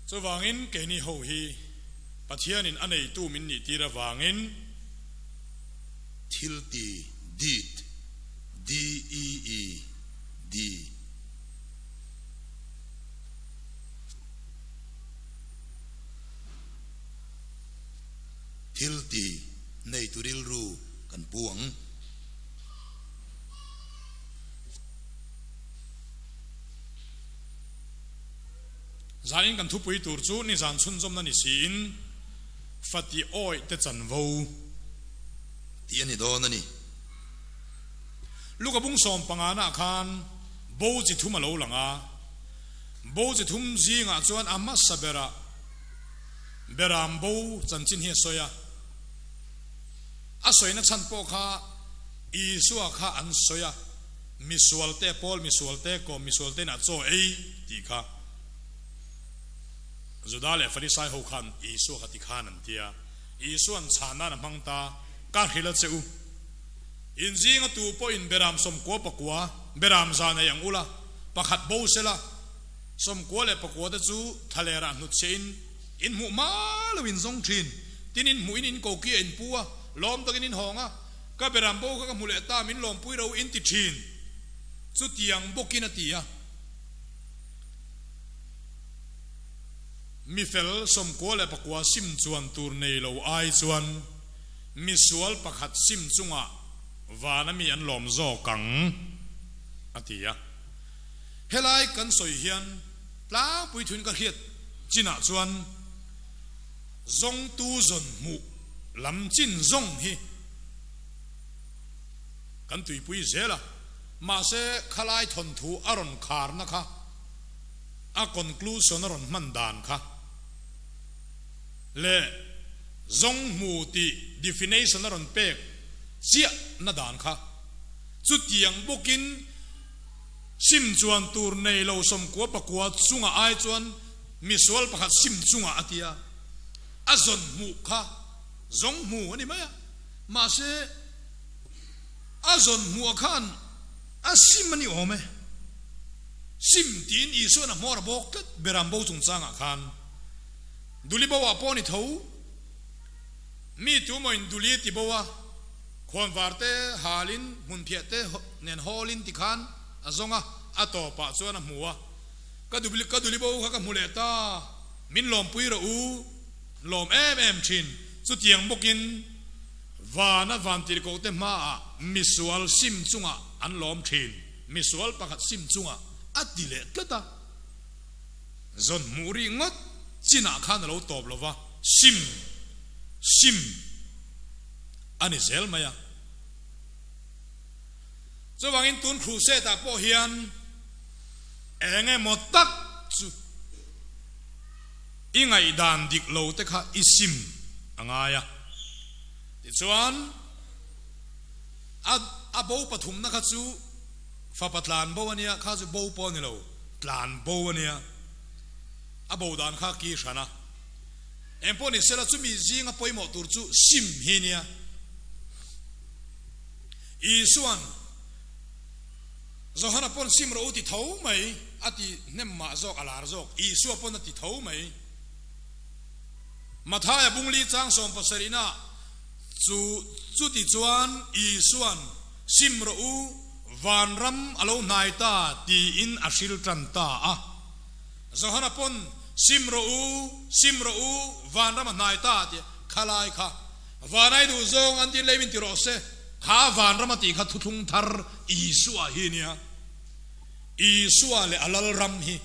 Chuvangin keini ho hi Pathianin a neitu min nih tir avangin. Thil ti, deed, D-E-E, D. Thil ti neitu rilru kan pu ang. Zanin kan thupui tur chu nizan chhunzawmna ni siin Fati awih te chanvo. Tih a ni dawn a ni. Luka bung sawmpangana khan bo chi thum a lo lang a, bo chi thum zingah chuan a hmasa berah Beram bo chanchin hi a sawi a, a sawina chhan pawh kha Isua kha an sawi a, misualte pawl, misualte kawm, misualte inah chaw ei tih kha Juda leh Farisai ho khan Isua kha ti khan an ti a, Isua'n chhan nan a hmang ta, ka hrilh a che u. In zinga tu pawhin beram sawmkua pakua, beram zan ei ang ula, pakhat bo sela, Sawmkua leh pakua te chu thlalerah hnutchhiah in in hmuh hma lo in zawng thin. Tin in hmuh in in koki a in pu a, lawm takin in hawng a, ka beram bo kha ka hmu leh ta min lawmpui ro in ti thin. Chutiang bawkin a ti a. Mi fel 98 sim chuan tur nei lo ai chuan misual pakhat sim chungah vana mi an lawm zawk ang a ti a. Helai kan sawi hian tlangpui thuin ka hriat chinah chuan zawngtu zawn hmuh lam chin zawng hi kan tuipui zel a, mahse khalai thawnthu a rawn kharna kha a conclusion a rawn hman dan kha leh zawng hmu tih definition a rawn pek chiahna dan kha chutiang bawkin Sim chuan tur nei lo 99 chungah ai chuan misual pakhat sim chungah a ti a, a zawn hmuh kha zawng hmu a ni mai a, mahse a zawn hmuh khan a sim a ni awm e. Sim tiin Isua'n a hmawr a bawk tlat Beram bo chungchangah khan Duli bo ah pawh a ni tho, mi tumawiin Duli a ti bo a, Khawnvar te halin hmunphiah te nen hawlin tikhan a zawng a, a tawpah chuan a hmu a, Ka dubli ka duli bo kha ka hmu leh ta, min lawmpui rawh u, lawm em em thin. Chutiang bawkin vana vantirhkoh te hmaah misual sim chungah an lawm thin, misual pakhat sim chungah a ti leh tlat a, zawn hmuh rih ngawt chinah khan a lo tawp lo va, sim, sim. A ni zel mai a. Chuvangin tun crusade ah pawh hian eng emaw tak chu i ngaihdan dik lo te kha i sim a ngai a. Tichuan a a bo pathumna kha chu fapa tlan bo a nia, kha chu bo pawh a ni lo, tlan bo a nia. A bo dan kha ki hran a. Engpawh ni sela chumi zinga pawimawh tur chu sim hi nia. Isua'n Johana pawn sim rawh u ti tho mai a ti hnem mah zawk a lar zawk. Isua pawn a ti tho mai. Mathaia bungli chang 70 ah chu chuti chuan Isua'n sim rawh u vanram a lo hnai ta tiin a hril tan ta a. Johana pawn Sim rawh u, sim rawh u, vanram a hnai ta tih kha lai kha vanai duh zawng an ti lei min ti rawh se, kha vanram a tih kha thuthlung thar Isua hi nia, Isua leh a lalram hi.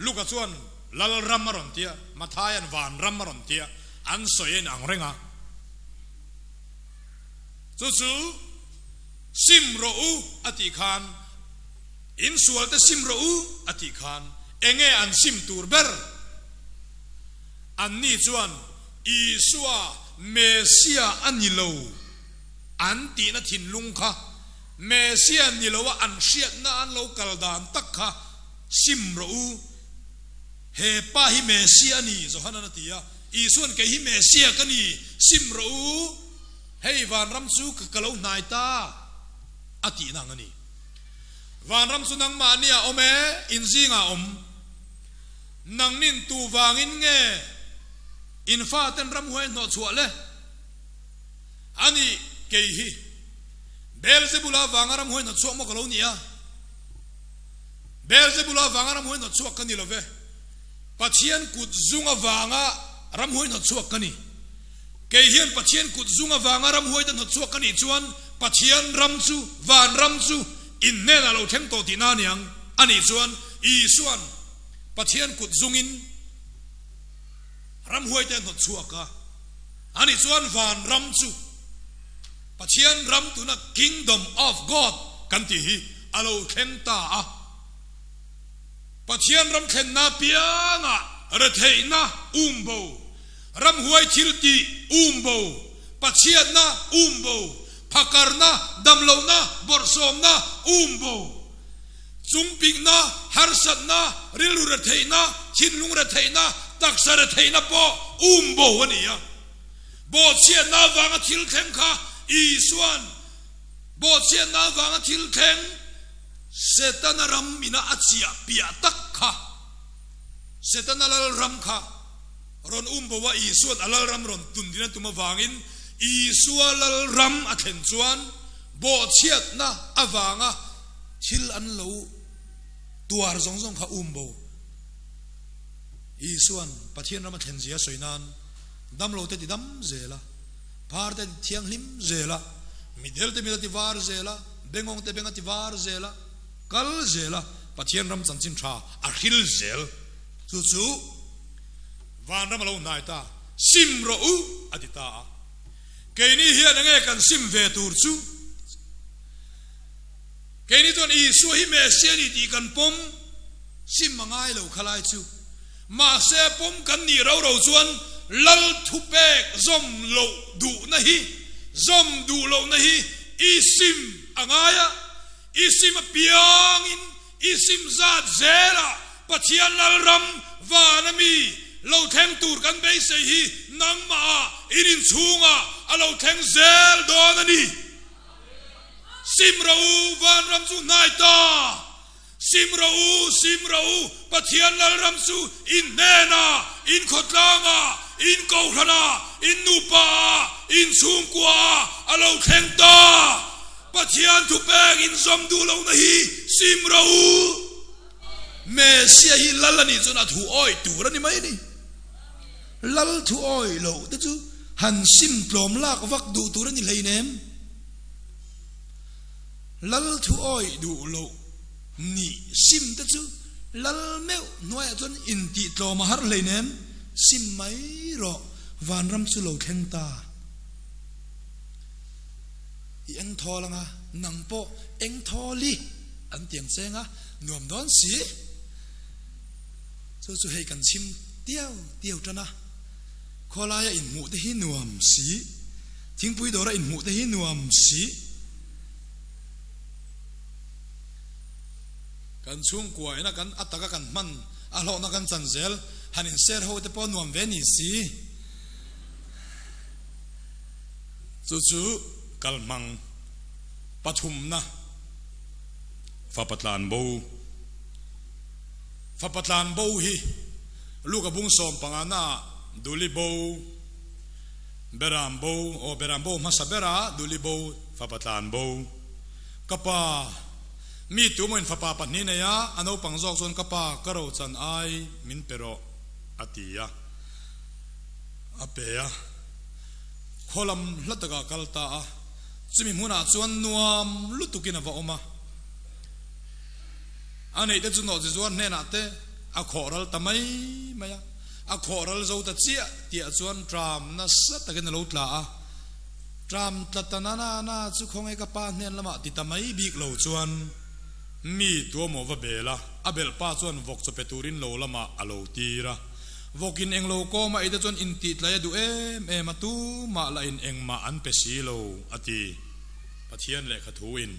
Luka chuan lalram a rawn tia, Mathaia'n vanram a rawn tia, an sawi a inang reng a. Chu chu sim rawh u a tih khan In sual te sim rawh u a tih khan enge an sim tur ber? Anni chuan Isua Mesia a ni lo an tihna thinlung kha Mesia ni lo a an hriatna an lo kal dan tak kha sim rawh u. He pa hi Mesia a ni, Johanan a ti a. Isua'n kei hi Mesia ka ni, sim rawh u. Hei vanram chu ka lo hnai ta. A tihna ang a ni. Vanram chu nangmahni a awm e, in zingah a awm. Nangnin tu vangin nge in faten ramhuai hnawh chhuah le? A nih, kei hi Beelzebula vanga ramhuai hnawt chhuak maw ka lo ni a? Beelzebula vanga ramhuai hnawt chhuak ka ni lo ve. Pathian kut zung avanga ramhuai hnawt chhuak ka ni. Kei hian Pathian kut zung avanga ramhuai te hnawt chhuak ka nih chuan Pathian ram chu, van ram chu in hnenah lo thleng tawh tihna a niang. A nih chuan Isua'n Pathian kut zungin ramhuai te a hnawt chhuak a. A nih chuan van ram chu Pathian ram tuna Kingdom of God kan tih hi a lo thleng ta a. Pathian ram thlenna apiangah retheihna umbo, ramhuai thil tih umbo, pachhiatna umbo, phakarna, damlohna, bawrhsawmna umbo, chungpikna, harsatna, rilru retheihna, thinlung retheihna, taksa retheihna pawh umbo a ni a. Bawhchhiatna avanga thil thleng kha Isua'n bawhchhiatna avanga thil thleng Setana ram ina a chiah piah tak kha, Setana lal ram kha rawn um bo a, Isua'n a lal ram rawn tun din a tum avangin Isua lal ram a thlen chuan bawhchhiatna avanga thil an lo tuar zawng zawng kha um bo. Isua'n Pathian ram a thlen zia sawi nan damlo te ti dam zel a, phar te ti thianghlim zel a, midel te mit a ti var zel a, Bengawng te beng a ti var zel a, kal zel a, Pathian ram chanchin tha a hril zel. Chu chu vanram a lo hnai ta, sim rawh u a ti ta a. Keini hian enge kan sim ve tur chu? Keini chuan Isua hi Messia a ni tih kan pawm, sim a ngai lo khalai chu. Mahse pawm kan nih ro ro chuan Lal thupek zawm loh duhna hi, zawm duh lohna hi i sim a ngai a, i sim apiangin i sim zat zelah Pathian Lalram vana mi lo thleng tur kan beisei hi nangmahah in inchhungah a lo thleng zel dawn a ni. Sim ro u, vanram chu hnai ta! Sim rawh u, sim rawh u, Pathian Lalram chu in hnenah, in khawtlangah, in kohhranah, in nupaah, in chhungkuaah a lo thleng ta. Pathian thupek in zawm duh lohna hi sim rawh u. Mesia hi Lal a nih chuan a thu awih tur a ni mai a ni. Lal thu awih loh te chu han sim tlawm lak vak duh tur a ni hleinem. Lal thu awih duh loh nih sim te chu lal meuh hnuaiah chuan intih tlawm a har hleinem, sim mai rawh, vanram chu lo thleng ta. I eng thawl anga nang pawh eng thawl i an tiang cheng a, nuam dawn si. Chu chu hei kan chhim tiau tiau tan a, khawlaia inhmuh te hi nuam si, thingpui dawra inhmuh te hi nuam si. Kan chhungkua ina kan a taka kan hman a hlawhna kan chan zel han in ser ho te pawh nuam ve ni si. Chu chu kalhmang pathumna fapa tlan bo. Fapa tlan bo hi Luka bung 15 na ah Duli bo, Beram bo, aw Beram bo hmasa bera Duli bo, Fapa tlan bo. Ka pa, mi tumaw-in fapa pahnih nei a, a naupang zawk chuan ka pa ka ro chan ai min pe rawh a ti a, a pe a. Khaw lam hla takah a kal ta a, chumi hmunah chuan nuam lutukin a va awm a. A neihte chu nawhchizuar hnenah te a khawh ral ta mai mai a, a khawh ral zo ta chiah tihah chuan tram nasa takin a lo tla a. Tram tla ta na na na chu khawnge ka pa hnen lamah ti ta mai bik lo chuan mi tuamaw va bel a, a belh pa chuan vawk chaw pe turin lo lamah a lo tir a. Vawkin englo kawm a ei te chuan intih tlai a duh em em a, tumah lah in engmah an pe si lo a ti. Pathian lehkha thu in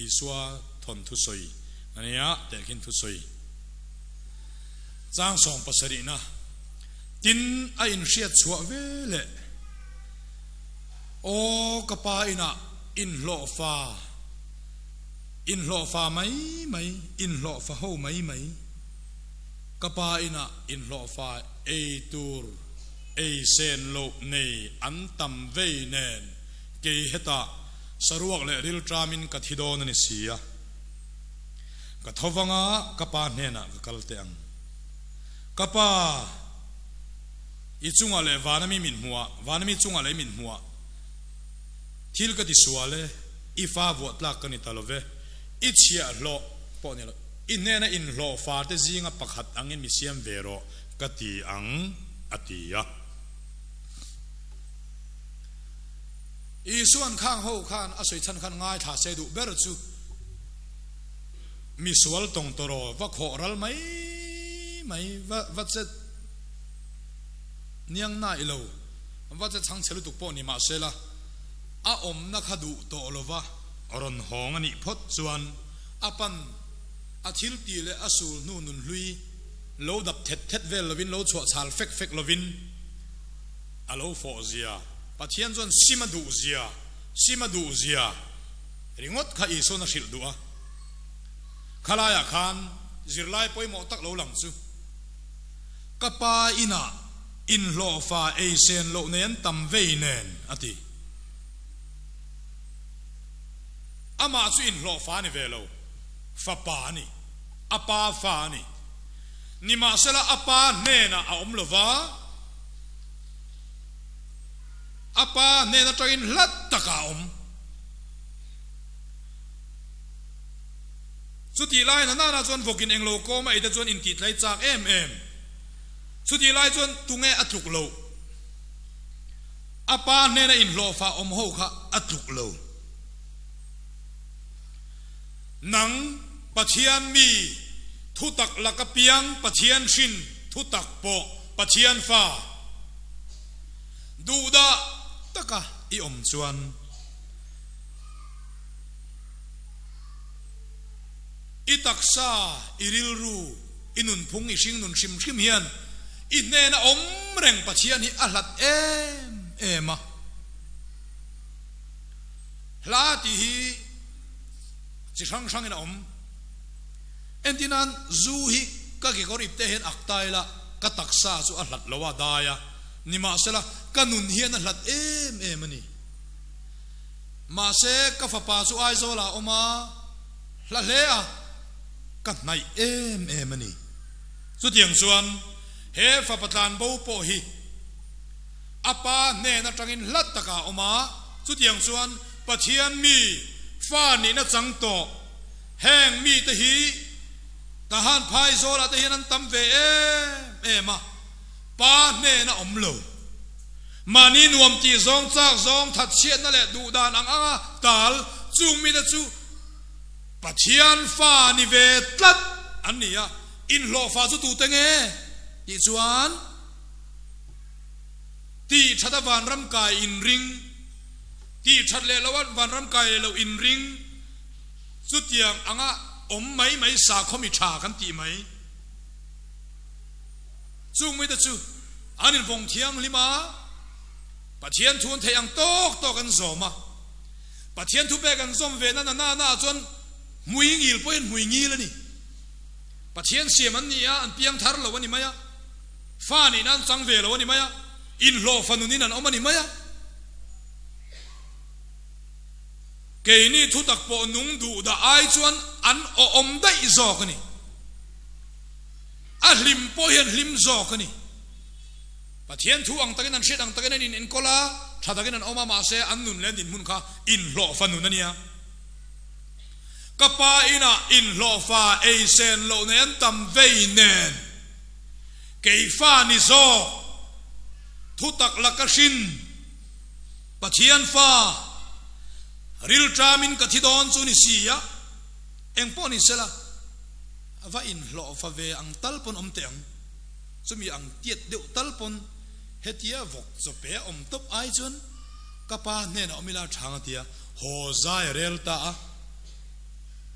Isua thawn thusawi a nia, tehkhin thusawi chang 70 na. Tin, a inhriat chhuah ve leh, Aw, ka pa inah Inhlawhfa, inhlawhfa mai mai, inhlawhfa ho mai mai. Ka pa inah inhlawhfa ei tur ei sen loh nei an tam vei nen kei hetah saruak leh rilṭamin ka thi dawn a ni si a. Ka tho vanga ka pa hnenah ka kal teh ang. Ka pa, i chungah leh vana mi min hmuh ah, vana mi chungah leh i min hmuh ah thil ka ti sual e, i fa vuah tlak ka ni ta lo ve, i chhiahhlawh pawh ni lo, i hnena inhlawh fate zinga pakhat angin mi siam ve rawh ka ti ang, a ti a. Isua'n khang ho khan a sawi chhan khan ngaithla se duh ber chu misual tawng tawraw va khawh ral mai mai va va che niang na i lo va che chhang chhe lutuk pawh ni mahsela a awmna kha duh tawh lova rawn hawng a nih phawt chuan a pan a thil ti leh a sul hnu nun hlui lo dap thet thet vel lovin lo chhuah chhal fek fek lovin a lo fawh zia Pathian chuan sim a duh zia sim a duh zia ringawt kha Isua'n a hrilh duh a. Khalaiah khan zirlai pawimawh tak lo lang chu ka pa inah inhlawhfa ei sen loh nei an tam vei nen a ti. Amah chu inhlawhfa a ni ve lo, fapa a ni, a pa fa a ni. Nimahsela a pa hnenah a awm lova, a pa hnen atangin hlat takah a awm. Chutih lai na nana chuan vawkin englo kawm a eite chuan intihtlai chak em em. Chutih lai chuan tunge a tluk loh? A pa hnena inhlawhfa awm ho kha a tluk lo. Nang Pathian mi thutak laka piang Pathian hrin thutak pawh Pathian fa duhdah taka i awm chuan, I taksa, i rilru, i nunphung, i hringnun hrim hrim hian i hnena awm reng Pathian hi a hlat em em a. Hla tih hi chi hrang hrangin a awm. Entirnan, zu hi ka kekawr ipte hian ak ta ila ka taksa chu a hlat lo a, dai a. Nimahsela, ka nun hian a hlat em em a ni. Mahse, ka fapa chu Aizawl ah a awm a, hla hle a, ka hnaih em em a ni. Chutiang chuan he fapa tlanbo pawh hi a pa hnen atangin hla takah a awm a, chutiang chuan Pathian mi fa nihna chang tawh heng mite hi Tahan Phaizawlah te hian an tam ve em em a. Pa hnena awm lo. Mahni nuam tih zawng chak zawng that chhiatna leh duh dan ang anga tal chung mite chu Pathian fa ni ve tlat an ni a, inhlawhfa chu tute nge tih chuan tih that a vanram kai inring, tih that leh loh a vanram kai leh loh inring, chutiang anga awm mai mai sakhaw mi tha kan tih mai. Chung mite chu an invawng thianghlim a, Pathian thu an theih ang tawk tawk an zawm a. Pathian thu pek an zawm ve nana nana ah chuan hmui ngil pawhin hmui ngil a ni. Pathian siam an ni a, an piang thar lo a ni mai a, fa nihna an chang ve lo a ni mai a, inhlawh fanunin an awm a ni mai a. Keini thutak pawh nung duh dah ai chuan an awm daih zawk a ni. A hlim pawh hian hlim zawk a ni. Pathian thu ang takin an hriat ang takin an in enkawl a, tha takin an awm a, mahse an nun leh an dinhmun kha inhlawhfa nun a nia. Ka pa inah inhlawhfa ei sen loh nei an tam vei nen, keifa ni zawk, thutak laka hrin, Pathian fa, rilṭamin ka thi dawn chu ni si a, engpawh ni sela, A va inhlawh fa ve ang tal pawn awm teh ang. Chumi ang tiat deuh tal pawn hetia vawk chawpe a awm tawp ai chuan ka pa hnenah awm ila chhang a ti a, haw zai a rel ta a.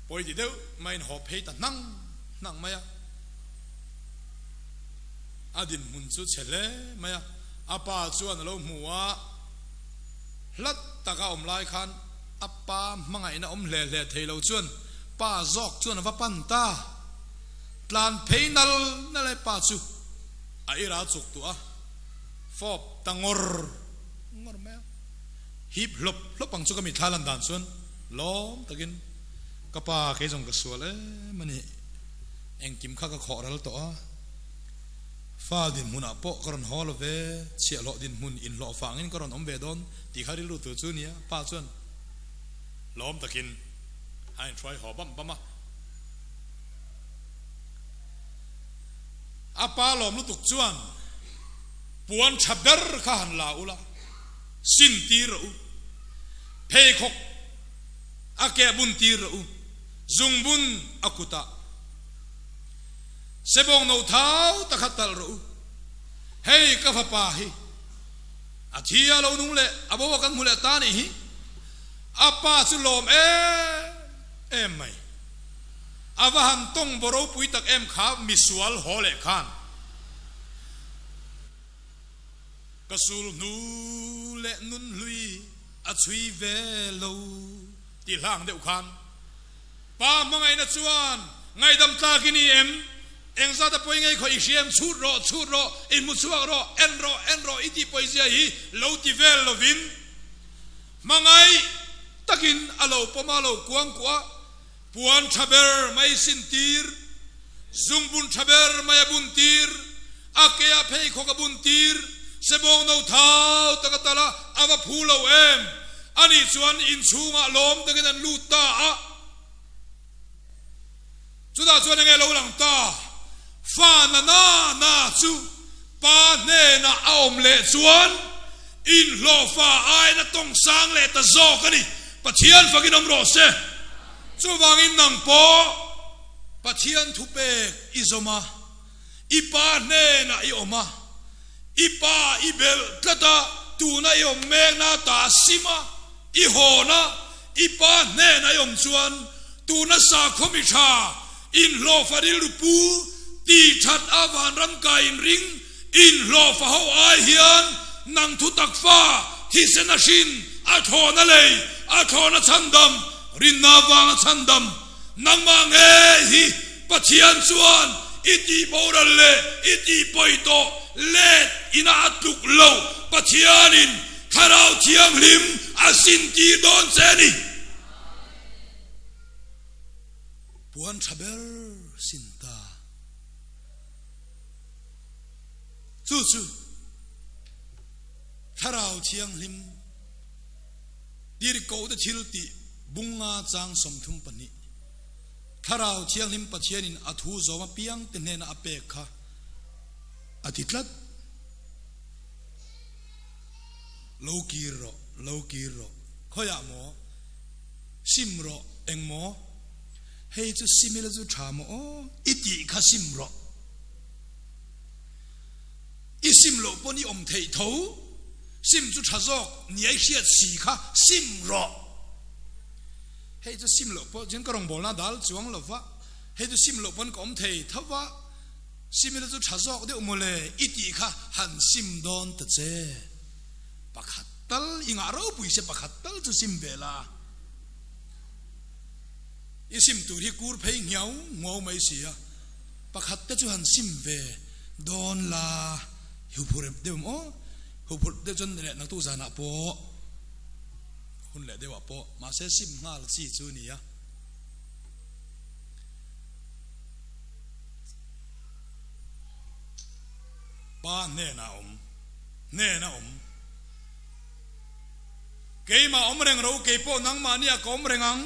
Pawi ti deuh maiin haw phei ta hnang hnang mai a. A dinhmun chu chhe hle mai a, a pa chuan a lo hmu a, hlat taka awm lai khan. A pa hmangaihna awm hle hle thei lo chuan pa zawk chuan a va pan ta. Tlan phei nal nal ai pa chu a ira chuk tuah a, fawp ta ngawr ngawr mai a. Hip hlawp hlawp ang chu ka mitthla lan dan chuan lawm takin ka pa kei zawng ka sual em a ni, engkim kha ka khawh ral tawh a, fal dinhmunah pawh ka rawn haw lo ve, chhiahhlawh dinhmun inhlawh fangin ka rawn awm ve dawn tih kha rilru tur chu nia, pa chuan lawm takin a inhruai haw bam bam a. A pa lawm lutuk chuan puan tha ber kha han la ula, sin tir rawh u, pheikhawk a keh bun tir rawh u, zungbun a kutah sebawng no thau tak kha talh rawh u, hei ka fapa hi a thi a lo nung leh a bo a kan hmu leh ta nih hi, a pa chu lawm em em mai. A va han tawng baw ropui tak em kha misual haw leh khan. Ka sul hnu leh nun hlui a chhui ve lo tih hlang deuh khan pa hmangaihna chuan ngaihdam tlak i ni em? Engzat a pawi ngei khaw i hriam chhut rawh chhut rawh, i hmu chhuak rawh, en rawh en rawh i tih pawizia hi lo ti vel lovin hmangaih takin a lo pawm a, a lo kuang kuah a. Puan tha ber mai sin tir, zungbun tha ber mai a bun tir, a ke ah pheikhawk a bun tir, sebawng no thau tak a tal a, a va phu lo em? Anih chuan inchhungah lawm takin an lut ta a. Chutah chuan enge lo lang ta? Fa na na na chu pa hnenah a awm leh chuan inhlawhfa aiin a tawng sang leh ta zawk a ni. Pathian fakin awm rawh se. Chuvangin nang pawh Pathian thupek i zawm a, i pa hnenah i awm a, i pa i belh tlat a, tuna i awm mekna ta sim a, i hawn a, i pa hnenah i awm chuan tuna sakhaw mi tha inhlawhfa rilru pu ti that a vanram kai inring inhlawhfa ho ai hian nang thu tak fa thisen a hrin a thlawna lei a thlawna chhandam rinna vanga chhandam nangmah ngei hi Pathian chuan i tih boral leh i tih pawi tawh let ina a tluk lo Pathianin Thlarau Thianghlim a sin tir dawn che a ni. Puan tha ber sin ta. Chu chu Thlarau Thianghlim tirhkoh te thil tih bunga chang 32. Thlarau Thianghlim Pathianin a thu zawm apiang te hnena a pek kha a ti tlat. Lo kir rawh, lo kir rawh, khawiah maw? Sim rawh, eng maw? Hei chu sim ila chu tha maw aw? I tih kha sim rawh. I sim loh pawn i awm theih tho, sim chu tha zawk niai hriat si kha sim rawh. Hei chu sim loh pawh chuan ka rawngbawlna dal chuang lo va, hei chu sim loh pawn ka awm thei tho va, sim ila chu tha zawk deuh mawle i tih kha han sim dawn ta che. Pakhat tal i ngah ropui se pakhat tal chu sim ve la. I sim tur hi kur phei nghiau nguau mai si a, pakhat te chu han sim ve dawn la, huphurh deuh em aw, huphurh deuh chuan leh naktuk zanah pawh hun leh deuhah pawh mahse sim nghal chi chu a ni a. Pa hnenah awm, hnena awm. Keimah awm reng ro, kei pawh nangmahnia ka awm reng ang,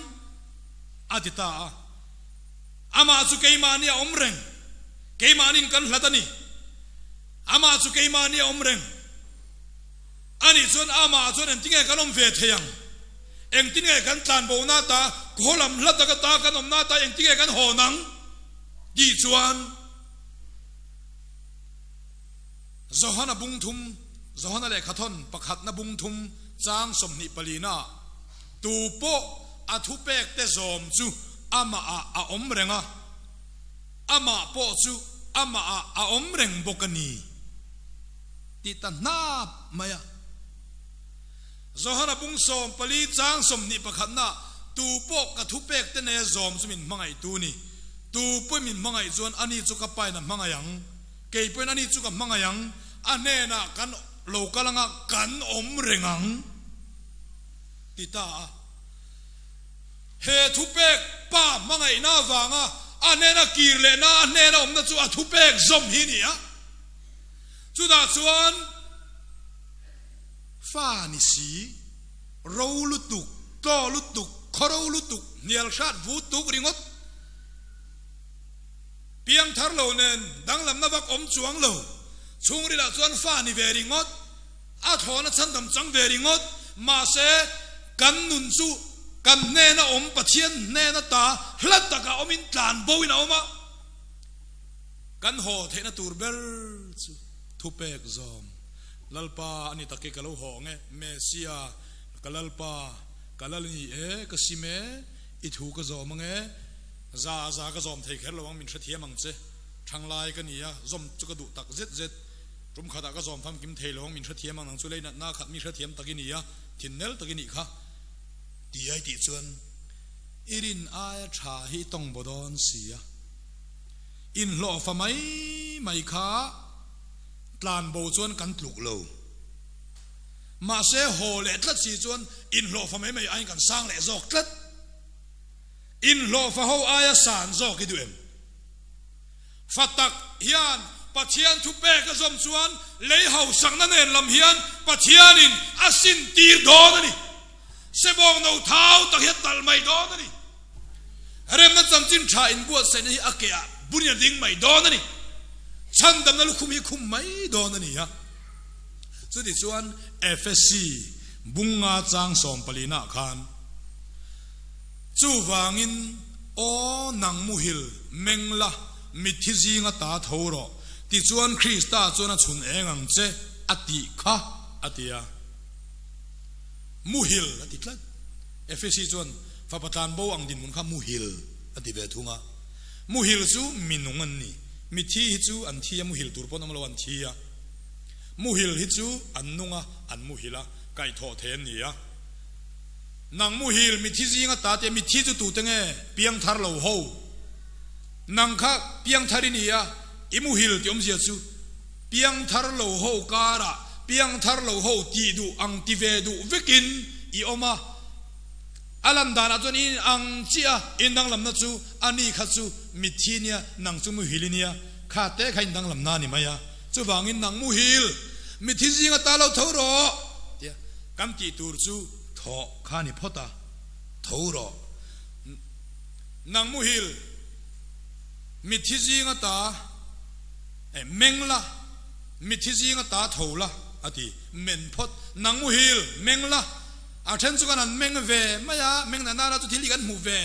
a ti ta a. Amah chu keimahnia awm reng, keimahnin kan hlat a ni. Amah chu keimahnia awm reng. Ani chuan amah chuan engtin nge kan awm ve thei ang? Engtin nge kan tlanbo na ta, khaw lam hlat taka ta kan awm na ta engtin nge kan hawn ang? Tih chuan Johana bung thum, Johana lehkhathawn pakhatna bung thum chang 24 ah tu pawh a thupek te zawm chu amah ah a awm reng a, amah pawh chu amah ah a awm reng bawk a ni tih ta hnap mai a. Johana bung 14 chang 21na tu pawh ka thupek te ne zawm chu min hmangaih tu ni. Tu pawh min hmangaih chuan ani chu ka pain a hmangaih ang. Kei pawhin ani chu ka hmangaih ang. A hnenah kan lo kal anga kan awm reng ang ti ta a. He thupek pa hmangaihna avanga a hnena kir lehna a hnena awmna chu a thupek zawm hi ni a. Chutah chuan fa ni si, ro lutuk, tlaw lutuk, khaw ro lutuk, hnial hrat vu tuk ringawt piang thar lo nen danglamna vak awm chuang lo. Chhungrilah chuan fa ni ve ringawt, a thlawna chhandam chang ve ringawt. Mahse, kan nun chu kan hnena awm Pathian hnena ta hla takah awmin tlan boin a awm a. Kan haw theihna tur ber chu thupek zawm. Lalpa a ni tak hi ka lo haw ang e, Mesia, ka Lalpa, ka Lal ni e, ka sim e, i thu ka zawm ang e, za za ka zawm thei kher lo ang, min hrethiam ang che, thanglai ka ni a, zawm chu ka duh tak zet zet, tum khatah ka zawm famkim thei lo ang, min hrethiam ang nang chu leinatna khat mi hrethiam tak i ni a, thinnel tak i nih kha. Ti ai tih chuan i rin aia tha hi i tawng baw dawn si a. Inhlawhfa mai mai kha tlanbo chuan kan tluk lo. Mahse haw leh tlat si chuan inhlawhfa mai mai aiin kan sang leh zawk tlat. Inhlawhfa ho aia san zawk i duh em? Fa tak hian Pathian thu pek a zawm chuan lei hausakna nen lam hian Pathianin a sin tir dawn a ni. Sebawng no thau tak hi a talh mai dawn a ni. Remna chanchin tha inbuatsaihna hi a ke ah bunin a ding mai dawn a ni. Chhandamna lukhum hi khum mai dawn a ni a. Chutichuan Efesi bunga chang 14 ah khan chuvangin Aw nang muhil, meng la, mitthi zinga ta tho rawh, tichuan Krista chuan a chhun eng ang che a tih kha a ti a. Muhil a ti tlat. Efesi chuan fapa tlanbo ang dinhmun kha muhil a ti ve thung a. Muhil chu minung an ni. Mithi hi chu an thi a, muhil tur pawn awm lo an thi a. Muhil hi chu an nung a, an muhil a, kaihthawh thei an ni a. Nang muhil mithi zinga ta tia mithi chu tute nge piangthar lo ho? Nang kha piangthar i ni a, i muhil tih awmzia chu piangthar lo ho karah piangthar lo ho tih duh ang ti ve duh vekin i awm a. A lan danah chuan i in ang chiah a, in danglamna chu a ni kha chu mitthi nia, nang chu muhil i nia, kha te kha in danglamna a ni mai a. Chuvangin nang muhil, mithi zinga ta lo tho rawh tia kan tih tur chu thawh kha ni phawt a, tho rawh. Nang muhil, mithi zinga ta meng la, mithi zinga ta tho la a ti, men phawt. Nang muhil, meng la. A then chu kan an meng ve mai a, meng na nana chu thil hi kan hmu ve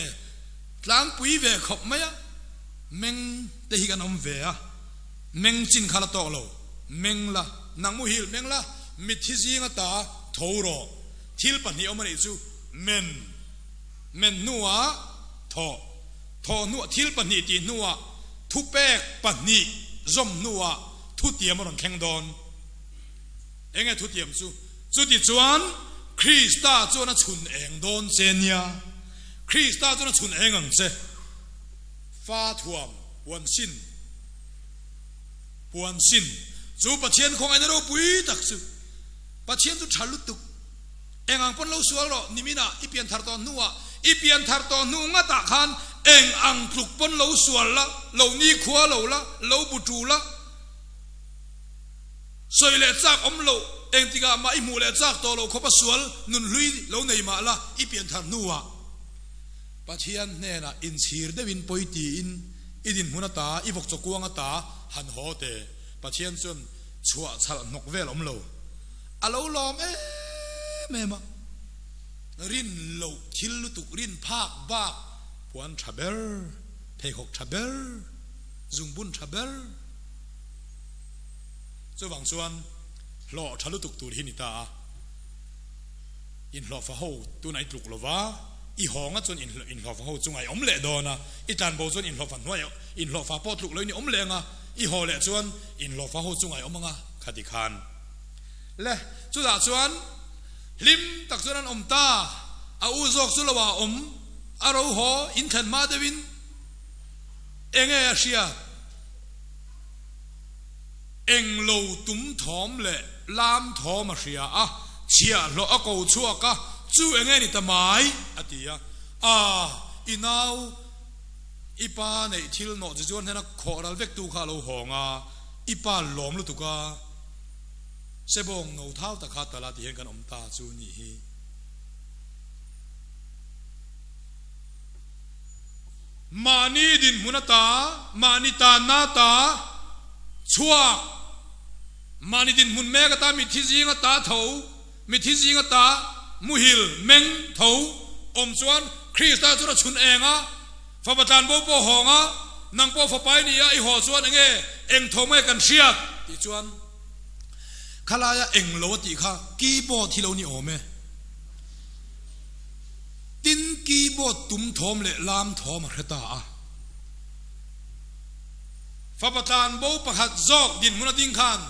tlangpui ve khawp mai a, meng te hi kan awm ve a, meng chin kha la tawk lo, meng la, nang muhil meng la, mitthi zinga ta tho rawh, thil pahnih awm a nih chu, men, men hnuah thawh, thawh hnuah thil pahnih tih hnuah thupek pahnih zawm hnuah thutiam a rawn thleng dawn. Enge thutiam chu? Chutichuan, Krista chuan a chhun eng dawn che nia. Krista chuan a chhun eng ang che. Fa thuam puan sin, puan sin chu Pathian khawngaihna ropui tak chu. Pathian chu tha lutuk. Eng ang pawn lo sual rawh, niminah i pian thar tawh hnuah, i pian thar tawh hnu ngatah khan eng ang tluk pawn lo sual la, lo nikhua lo la, lo bu tu la, Sawi leh chak awm loh, engtikah mah i hmuh leh chak tawh loh khawpa sual nun hlui lo nei mah la, i pianthar hnuah Pathian hnenah inchhir deuhin pawi tiin i dinhmun ata, i vawkchaw kuang ata han haw teh. Pathian chuan chhuah chhalh hnawk vel awm lo. A lo lawm em em a, rin loh thil lutuk, rin phak bak, puan tha ber, pheikhawk tha ber, zungbun tha ber, Chuvang chuan hlawh tha lutuk tur hi ni ta a, inhlawhfa ho tuna i tluk lova, i hawnga chuan inhlawhfa ho chunga i awm leh dawn a, i tlanbo chuan inhlawhfa hnuai inhlawhfa pawh tluk loin i awm leh anga, i haw leh chuan inhlawhfa ho chunga i awm anga khati khan le. Chutah chuan Hlim tak chuan an awm ta. A u zawk chu lo ah awm a ro haw in thlen hma deuhin enge a hriat? Eng lo tum thawm leh lam thawm a hria a, chhiahhlawh a ko chhuak a, chu enge ni ta mai? a ti a. A, i nau, i pa neih thil nawh chi chuan hnena khawh ral vek tu kha a lo hawng a, i pa lawm lutuk a. Sebawng no thau tak kha tala ti hian kan awm ta chu nih hi. Mahni dinhmun ata, mahni tanna ata chhuak, mahni dinhmun mek ata mithi zing ata tho, mithi zing ata muhil, meng, tho awm chuan Krista chuan a chhun eng a, fapa tlanbo pawh hawng a, nang pawh fapa i ni a, i haw chuan enge eng tho mai kan hriat tih chuan Khalaia eng lo a tih kha keyboard hi lo ni awm e. Tin keyboard tum thawm leh lam thawm a hre ta a. Fapa tlanbo pakhat zawk dinhmun a ding khan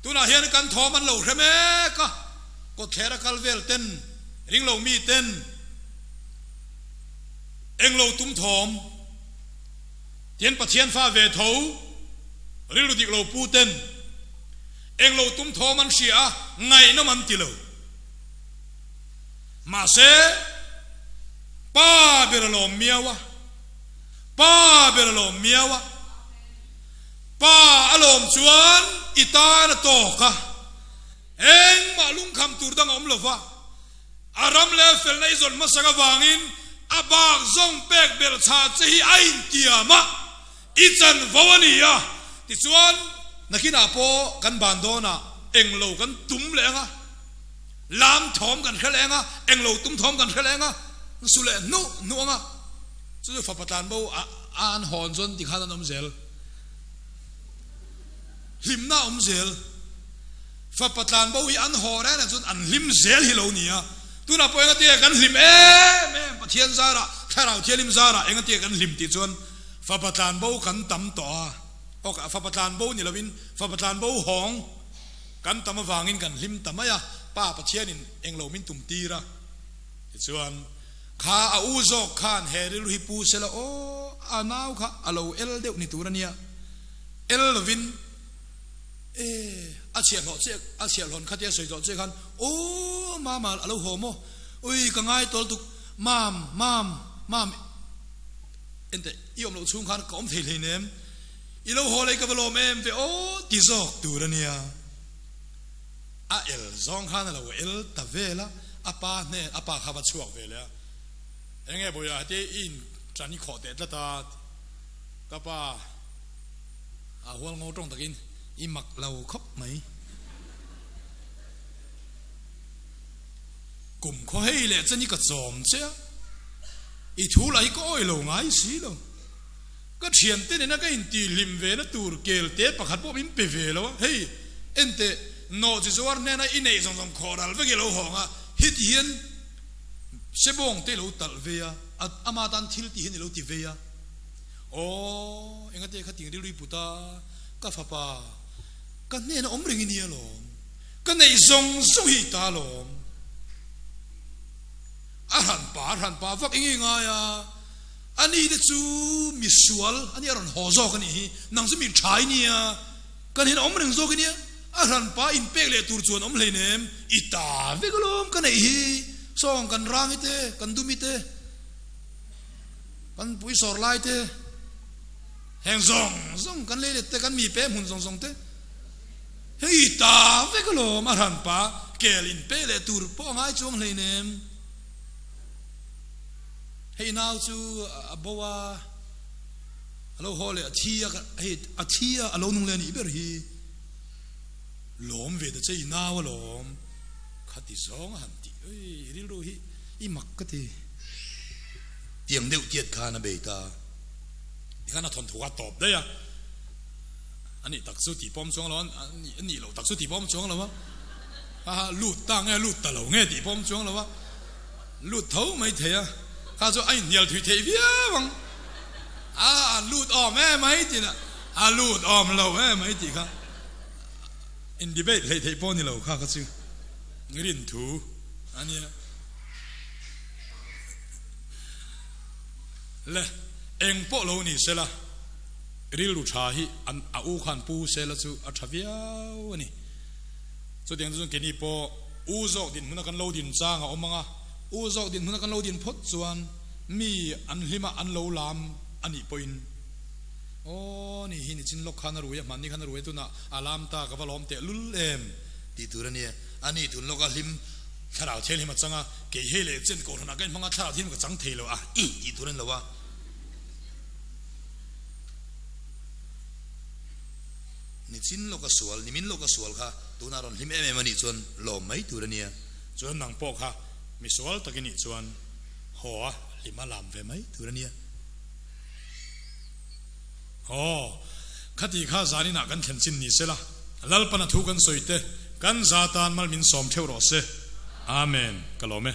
tunah hian kan thawm an lo hre mek a, kawtthler a kal vel ten, ring lo mi ten eng lo tum thawm Tin Pathian fa ve tho rilru dik lo pu ten eng lo tum thawm an hria a, ngaihnawm an ti lo. Mahse, Pa ber a lawm miau a, Pa ber a lawm miau a, Pa a lawm chuan i tan a tawk a, engmah lungkham tur dang a awm lo va. A ram leh felna i zawn hmasak avangin a bak zawng pek belh chha che hi a intiam a, i chanvo a ni a. Tichuan, nakinah pawh kan ban dawnah englo kan tum leh ang a, lam thawm kan hre leh ang a, englo tum thawm kan hre leh ang a, su leh hnuh hnuh ang a. Chu chu fapa tlanbo a an hawn chuan tikhan an awm zel. Hlimna a awm zel. Fapa tlanbo hi an haw reng reng chuan an hlim zel hi lo ni a, tunah pawh engatinge kan hlim em em Pathian zarah, Thlarau Thianghlim zarah engatinge kan hlim tih chuan fapa tlanbo kan tam tawh a, ok fapa tlanbo ni lovin fapa tlanbo hawng kan tam avangin kan hlim ta mai a, Pa Pathianin englo min tum tir a tichuan kha a u zawk khan he rilru hi pu sela aw a nau kha a lo el deuh ni tur a nia, el lovin. E, a chhiahhlawh che, a chhiahhlawn khatia sawi zawh che khan, Aw, Mama a lo haw maw? Ui, ka ngai tawl tuk, Mam, Mam, Mam, enteh, i awm loh chhung khan ka awm thei hleinem, i lo haw lei ka va lawm em ve aw, ti zawk tur a nia. A el zawng khan a lo el ta vel a, a pa hnen, a pa kha va chhuak ve leh a, Enge Bawiha, heti i in tan i khawh teh tlat a, ka pa, A hual ngo tawng takin i mak lo khawp mai. Kum khaw hei leh chen hi ka chawm che a, i thu lah hi ka awih lo ngai si lo. Ka thiante nena ka intihhlim ve na tur kel te pakhat pawh min pe ve lo a, hei enteh nawh chi zuar hnena i neih zawng zawng khawh ral vek i lo hawng a, heti hian sebawng te i lo talh ve a, ama tan thil ti hian i lo ti ve a. Aw, engate kha ting rilru i put a, ka fapa, ka hnena awm reng i nia lawm, ka neih zawng zawng hi i ta lawm. A hran pa, a hran pa vak eng i ngai a, ani te chu mi sual a nia rawn haw zawk a nih hi, nang chu mi tha i nia, ka hnena awm reng zawk i nia, a hran pa inpek leh tur chuan awm hleinem, i ta vek alawm ka neih hi, sawng kan rang i te, kan dum i te. Kan pui sawr lai te, heng zawng zawng kan lei let te, kan mi pe hmun zawng zawng te, hei ta vek alawm a hran pa kel in pe leh tur pawh a ngai chuang hleinem. Hei nau chu a bo a, a lo haw leh a thi a, hei a thi a, a lo nung leh a nih ber hi. Lawm ve ta che i nau alawm, khati zawng a han tih, ui rilru hi i mak ka ti. Tiang deuh tiat khan a bei ta. Tikhan a thawnthu kha a tawp daih a, a nih tak chu tih pawm chuang lo a, a nih loh tak chu tih pawm chuang lo a, ha lut ta nge lut ta lo nge tih pawm chuang lo a, lut tho mai thei a, kha chu a inhnial thui theih viau ang, a an lut awm em mai tih lah, a lut awm lo em mai tih kha in debate hleih theih pawh ni lo kha kha chu rin thu. Ania. Le eng pawh lo ni sela rilru tha hi an a u khan pu sela chu a tha viau a ni. Chutiang chu chuan keini pawh u zawk dinhmuna kan lo din chang a awm ang a, u zawk dinhmuna kan lo din phawt chuan mi an hlima an lo lam a nih pawhin aw ni hi nichin lawk khan a rui a, hmanni khan a rui a tunah a lam ta ka va lawm teh lul em tih tur a nia. A ni tun lawka hlim thlarau thianghlim a chang a, kei hei leh chen kohhranah ka inhmang a, thlarau thianghlim ka chang thei lo a i tih tur a ni lo a. Nichin lawka sual, nimin lawka sual kha tunah rawn hlim em em a nih chuan lawm mai tur a nia. Chuan nang pawh kha misual tak i nih chuan haw a hlim a lam ve mai tur a nia. Aw, khati kha zaninah kan thlen chin ni sela, Lalpana thu kan sawi te, kan za tan mal min sawm theuh rawh se. Amen. Ka lawm e.